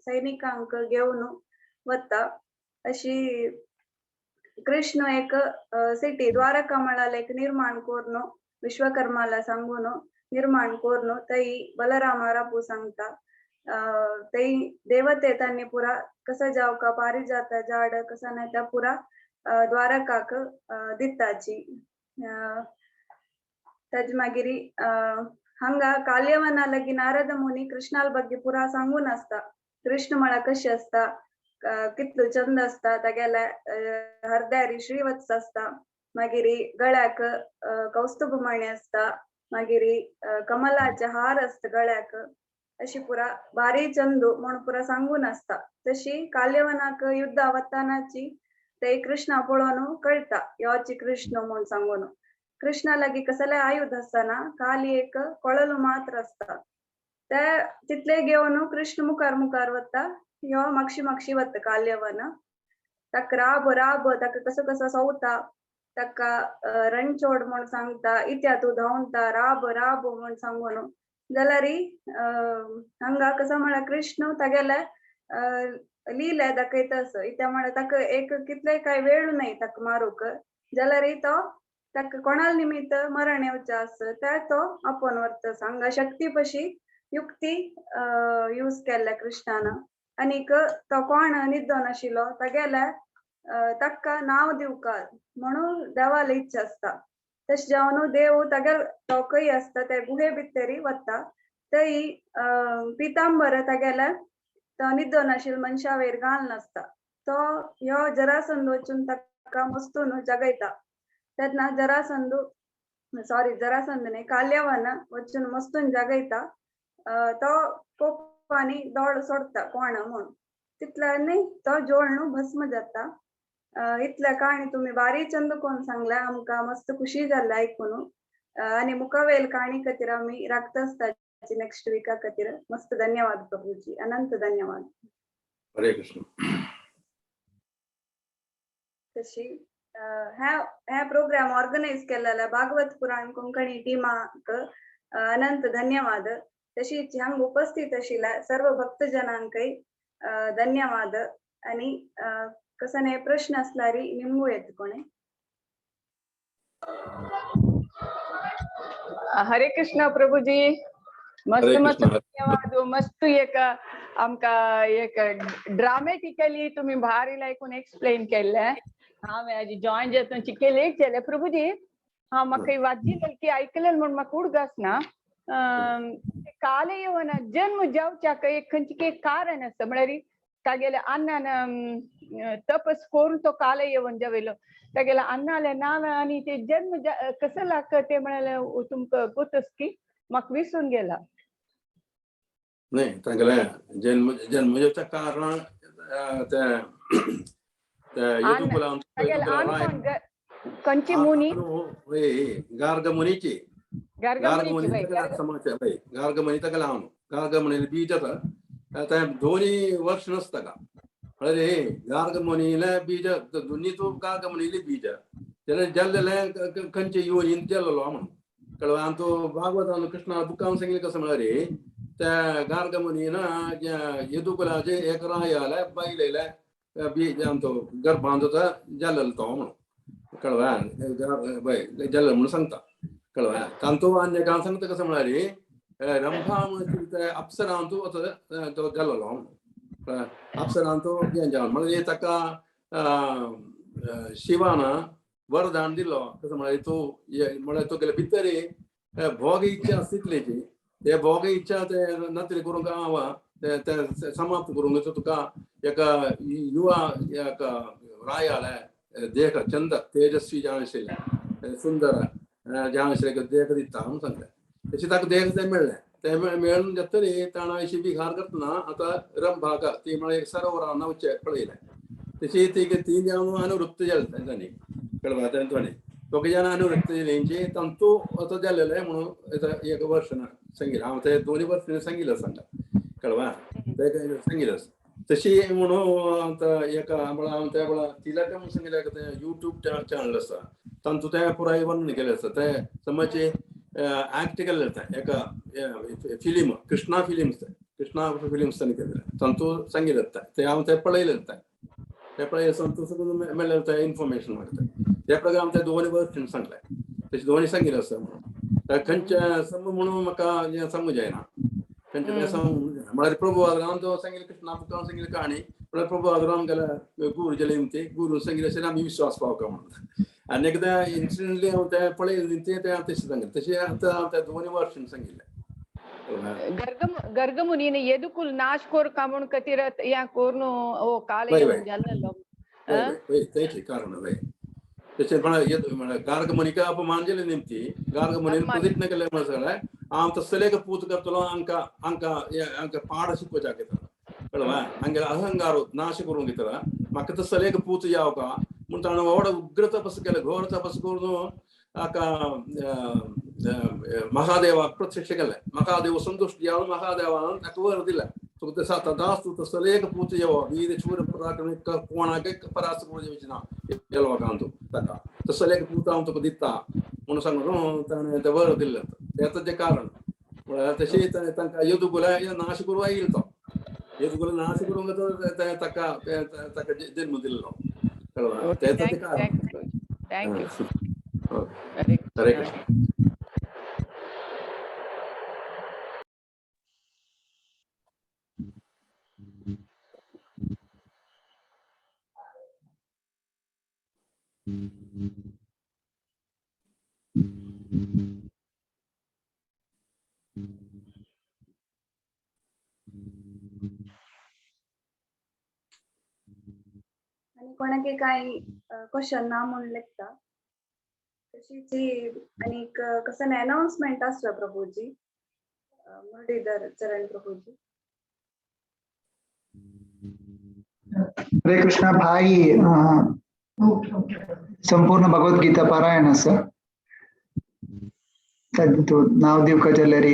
सैनिकांक घेवन वता. अशी कृष्ण एक सिटी द्वारका म्हळाले एक निर्माण करून विश्वकर्माला सांगून निर्माण करून तई बलरामा रापू सांगता. तई देवते तांणी पुरा कसा जावका पारिजाता झाड कसा नाही त्या पुरा द्वारकाक दिताची. ताजे मागीर हांगा काल्यवना लागी नारद मुनी कृष्णाल ಬಗ್ಗೆ पुरा सांगून आसता. कृष्ण म्हळ्यार कशें आसता कितलो चंद आसता तागेल्या हरद्यारी श्रीवत्स आसता मागीर गळ्याक कौस्तुभ मणी आसता. मागीर कमलाचे हार आसता गळ्याक, अशी पुरा बारी चंदू म्हूण पुरा सांगून आसता. तशी काल्यवनाक युद्धा वतानाची ते कृष्णा पळोवन कळटा योची कृष्ण म्हूण सांगून. कृष्णा लागी कसले आयुध आसतना खाली एक कोळलो मात्र आसता, ते तितले घेवन कृष्ण मुखार मुखार वता, ह्यो मागशी मागशी वता काल्यवन. ताका राब राब ताका कसो कसो सोवता, ताका रणचोड म्हूण सांगता, इत्या तूं धांवता राब राब म्हूण सांगून. जाल्यार हांगा कसो म्हळ्यार कृष्ण तागेले लिले दाखयता असो, इत्या म्हळ्यार ताका एक कितले काय वेळ न्हय ताका मारूंक, जाल्यार तो ताका कोणाल निमित्त मरण येवचें आसा ते तो आपोवन व्हरता. हांगा शक्ती पशी युक्ती यूज केल्ल्या कृष्णान. आनीक तो कोण निद्दोन आशिल्लो तागेले ताका नांव दिवका म्हणून देवाली इच्छा आसता. तशें जावन देव तागेल तो खंय आसता ते गुहे भितरी वता, थंय पितांबर तागेले तो निद्दोन आशिल्लो मनशा वयर घाल नासता, तो ह्यो जरासंध वचून ताका मस्तून जगयता. तेन्ना जरासंध सॉरी जरासंध न्हय काल्यवन वचून मस्तून जगयता, तो कोपानी दोळ सोडता कोण म्हूण, तितल्यानी तो जोडणू भस्म जाता. इतल्या काणी तुमी बारी चंद कोण सांगल्या आमकां मस्त खुशी जाल्ले आयकून. आनी मुखावेल काणी खातीर आमी राखता आसता नेक्स्ट विका खातीर. मस्त धन्यवाद प्रभूजी, अनंत धन्यवाद. हरे कृष्ण. तशी ह्या प्रोग्राम ऑर्गनायज केलेल्या भागवत पुराण कोंकणी टीमाक अनंत धन्यवाद. तशीच हांगा उपस्थित आशिल्ल्या सर्व भक्तजनांकय धन्यवाद. आनी कसने प्रश्न असल्यार निमगू येत कोणे. हरे कृष्ण प्रभुजी, मस्त मस्त धन्यवाद. मस्त एक आमकां एक ड्रामेटिकली तुम्ही भारी लायकून एक्सप्लेन केल्लें. हांवें जॉईन जाता चिके लेट जालें प्रभुजी. हांव म्हाका वाचिल्लें की आयकलें म्हूण म्हाका उडगास ना. कालयवन जन्म जावच्याक एक खंयचें एक कारण आसता, म्हळ्यार तागेले अन्नान तपस करून तो कालयवन जावेलो, तागेले अन्नाले नांव आनी ते जन्म कसो लागता ते म्हळ्यार तुमकां गोतस की म्हाका विसरून गेला. न्हय तागेले जन्म जन्म जावच्या कारण ते खंयची मुनी गार्गमुनीची, गार्गमुनी ताका लावन गार्गमुनी बीज आसा तें दोनी वर्ष नासता का. अरे गार्गमुनीले बीज दोनी तूं गार्गमुनीले बीज जाल्यार जाल्लें खंयचे योनीन जाल्लो म्हणून कळ्ळें. आनी तूं भागवतान कृष्णा बुकान सांगिल्लें कसो म्हळ्यार त्या गार्गमुनीन यदुकुलाचे एक रायाले बायलेले बीज आमचो गर्भान जाता जाल्लो तो म्हणून कळ्ळें, बाय जाल्लो म्हणून सांगता कळ्ळें. तांतू आनी एकान सांगता कसो म्हळ्यार रंभा म्हणून अप्सरांतू तो जाल्लो म्हणून अप्सरांतू हें जावन म्हणजे ताका शिवान वरदान दिलो कसो म्हळ्यार तूं म्हळ्यार तुगेले भितर भोग इच्छा आसता तितलीची, ते भोग इच्छा ते नतरी करूंक हांव ते समाप्त करूंक तुका एका युवा एक रायाले देख चंद तेजस्वी जावन आशिल्लें सुंदर जावन आशिल्लें देख दिता म्हणून सांगलें. तशें ताका देख तें मेळ्ळें, तें मेळून जातरी ताणें अशी विहार करतना आतां रंभाक ती म्हळ्यार एक सरोवरान वचचें पळयलें. तशी ती ती जावन अनुवृत्त जालें तेंच्यांनी कळ्ळें तेंच्यांनी दोग जाण अनुवृत्त जाली तांतू आतां जालेलें म्हणून एक वर्स सांगिल्लें हांव ते दोनी वर्स सांगिल्लें सांगा कळ्ळें तें सांगिल्लें. तशी म्हणून आतां एका म्हळ्यार हांव तें म्हळ्यार तिलक म्हणून सांगिल्लें तें यूट्यूब चॅनल आसा तांतू तें पुराय वर्णन केलें आसा. तें समज ऍक्ट केल्लें आसता एका film Krishna films Krishna films तांणी केल्लें तांतू सांगिल्लें आसता तें हांव तें पळयलें आसता ते पळय तांतू मेळ्ळें आसता इन्फॉर्मेशन म्हाका त्या प्रकारे हांव तें दोनी वर्स सांगलें तशें दोनी सांगिल्लें आसा म्हणून खंयचें सम म्हणून म्हाका हें सांगूं जायना खंयचें तें सांगूं जायना. म्हळ्यार प्रभु आदरान तो सांगिल्लें कृष्णा बुकान सांगिल्लें काणी म्हळ्यार प्रभु आदरान गेल्या गुरू जेले गुरू सांगिल्लें अशें आमी विश्वास पावका म्हणून. आनी एकदां इन्सिडंटली हांव तें पळयलें तें तें हांव तशें सांगिल्लें तशें आतां हांव तें दोनी वर्स सांगिल्लें. गर्गमुनीन यदुकुल नाश कोरका म्हूण खातीर हें कोरून हो कालयवन जाल्लो तेंच कारण. तशें म्हळ्यार गार्ग मुनिका अपमान जालें निमती गार्ग मुनीन प्रदीप केल्लें म्हळ्यार सगळें हांव तसलेक पूत करतलो हांकां हांकां हांकां पाड शिकोवच्याक येता कळ्ळें हांगेलो अहंकार नाश करूंक घेतला म्हाका तसलेक पूत यावका म्हूण ताणें व्हड उग्र तपस केलें घोर तपस करून हाका महादेवाक प्रत्यक्ष केलें महादेव संतुश्ट जावन महादेवान ताका वर दिलें तुका तदास्तु तसलेक पूत येवो वीर शूर पराक्रमी कोणाक परास्त करूं येवची ना येलवाकांतू ताका तसलेक पूत हांव तुका दिता म्हणून सांगून ताणें तें वर दिलें तें ताजें कारण म्हळ्यार तशें तांकां यदुकुला नाश करूं आयिल्लो तो यदुकुला नाश करूंक ताका ताका जल्म दिल्लो कळ्ळें तें ताजें कारण. Thank you. Hare Krishna. आनी कोणाक कांय क्वेश्चन ना म्हूण लेखता तशीच आनीक कसं अनाउन्समेंट आसता प्रभुजी मुरळीधर चरण प्रभुजी. हरे कृष्णा भाई, संपूर्ण भगवद्गीता पारायण आसा नाव दिवका जाल्यार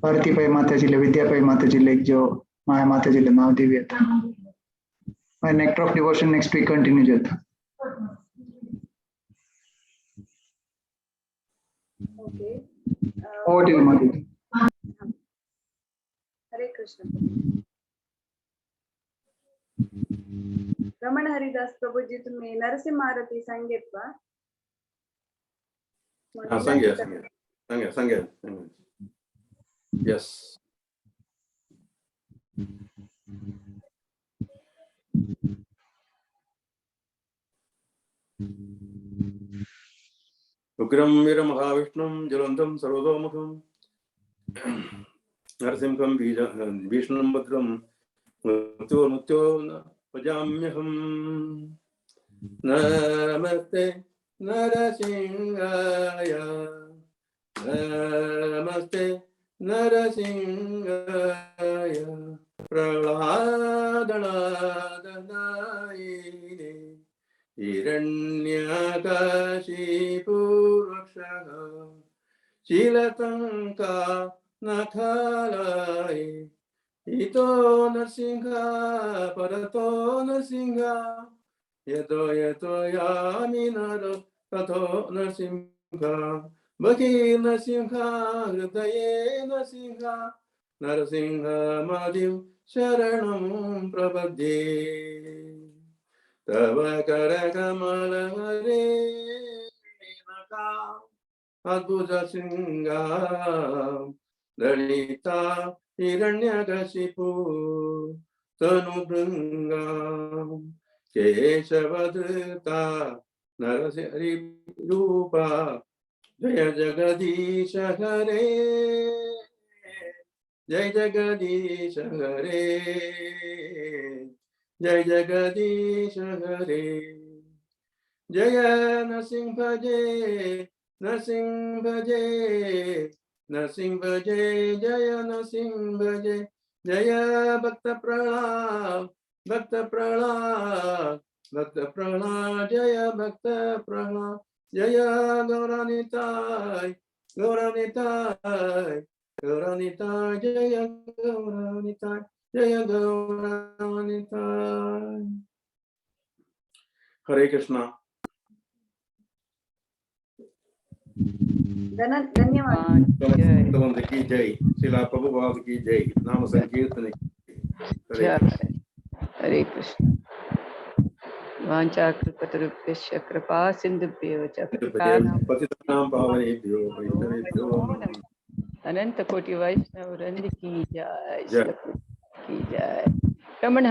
भारती पै माताजीले विद्या पै माताजीले जो माया माताजीले नाव दिवया. My nectar of devotion next week continue जाता. Okay. Over to you, Mataji. Hare Krishna. Raman Haridas Prabhuji तुम्ही नरसिंह आरती सांगेत का? हा सांगे सांगे सांगे सांगे सांगे. येस. उग्रं वीरमहाविष्णुं ज्वलन्तं सर्वतोमुखं नरसिंहं भीष्णं भद्रं मृत्यो मृत्यो भजाम्यहम्. नमस्ते नरसिंहाय नमस्ते नरसिंहाय प्रह्लादनादनायिने हिरण्यकशिपुवक्षः शिलतङ्का नखालाय इतो नरसिंह परतो नरसिंह यतो यतो यामि नरो ततो नरसिंह बहि नरसिंह हृदये नरसिंह नरसिंह मादिं शरणं प्रपद्ये. तव करकमल हरे नका अद्भुत सिंहा ललिता हिरण्यकशिपु तनुभृंगा केशवधृता नरसिंह रूपा जय जगदीश हरे जय जगदीश हरे जय जगदीश हरे. जय नरसिंह जय नरसिंह जय नरसिंह जय जय नरसिंह जय जय भक्त प्रह्लाद भक्त प्रह्लाद भक्त प्रह्लाद जय भक्त प्रह्लाद जय गौरानिताय गौरानिताय गौरानिताय जय गौरानिताय जय गौरानिताय. हरे कृष्णा. धन्यवाद. जय. की जय. श्रीला प्रभुपाद की जय. नाम संकीर्तन की जय. हरे कृष्ण. वाञ्छाकल्पतरुभ्यश्च कृपा सिन्धुभ्येव च पतितानां पावनेभ्यो वैष्णवेभ्यो अनंत कोटि वैष्णव वृंद की जय. जय. की जय. रमण हरि.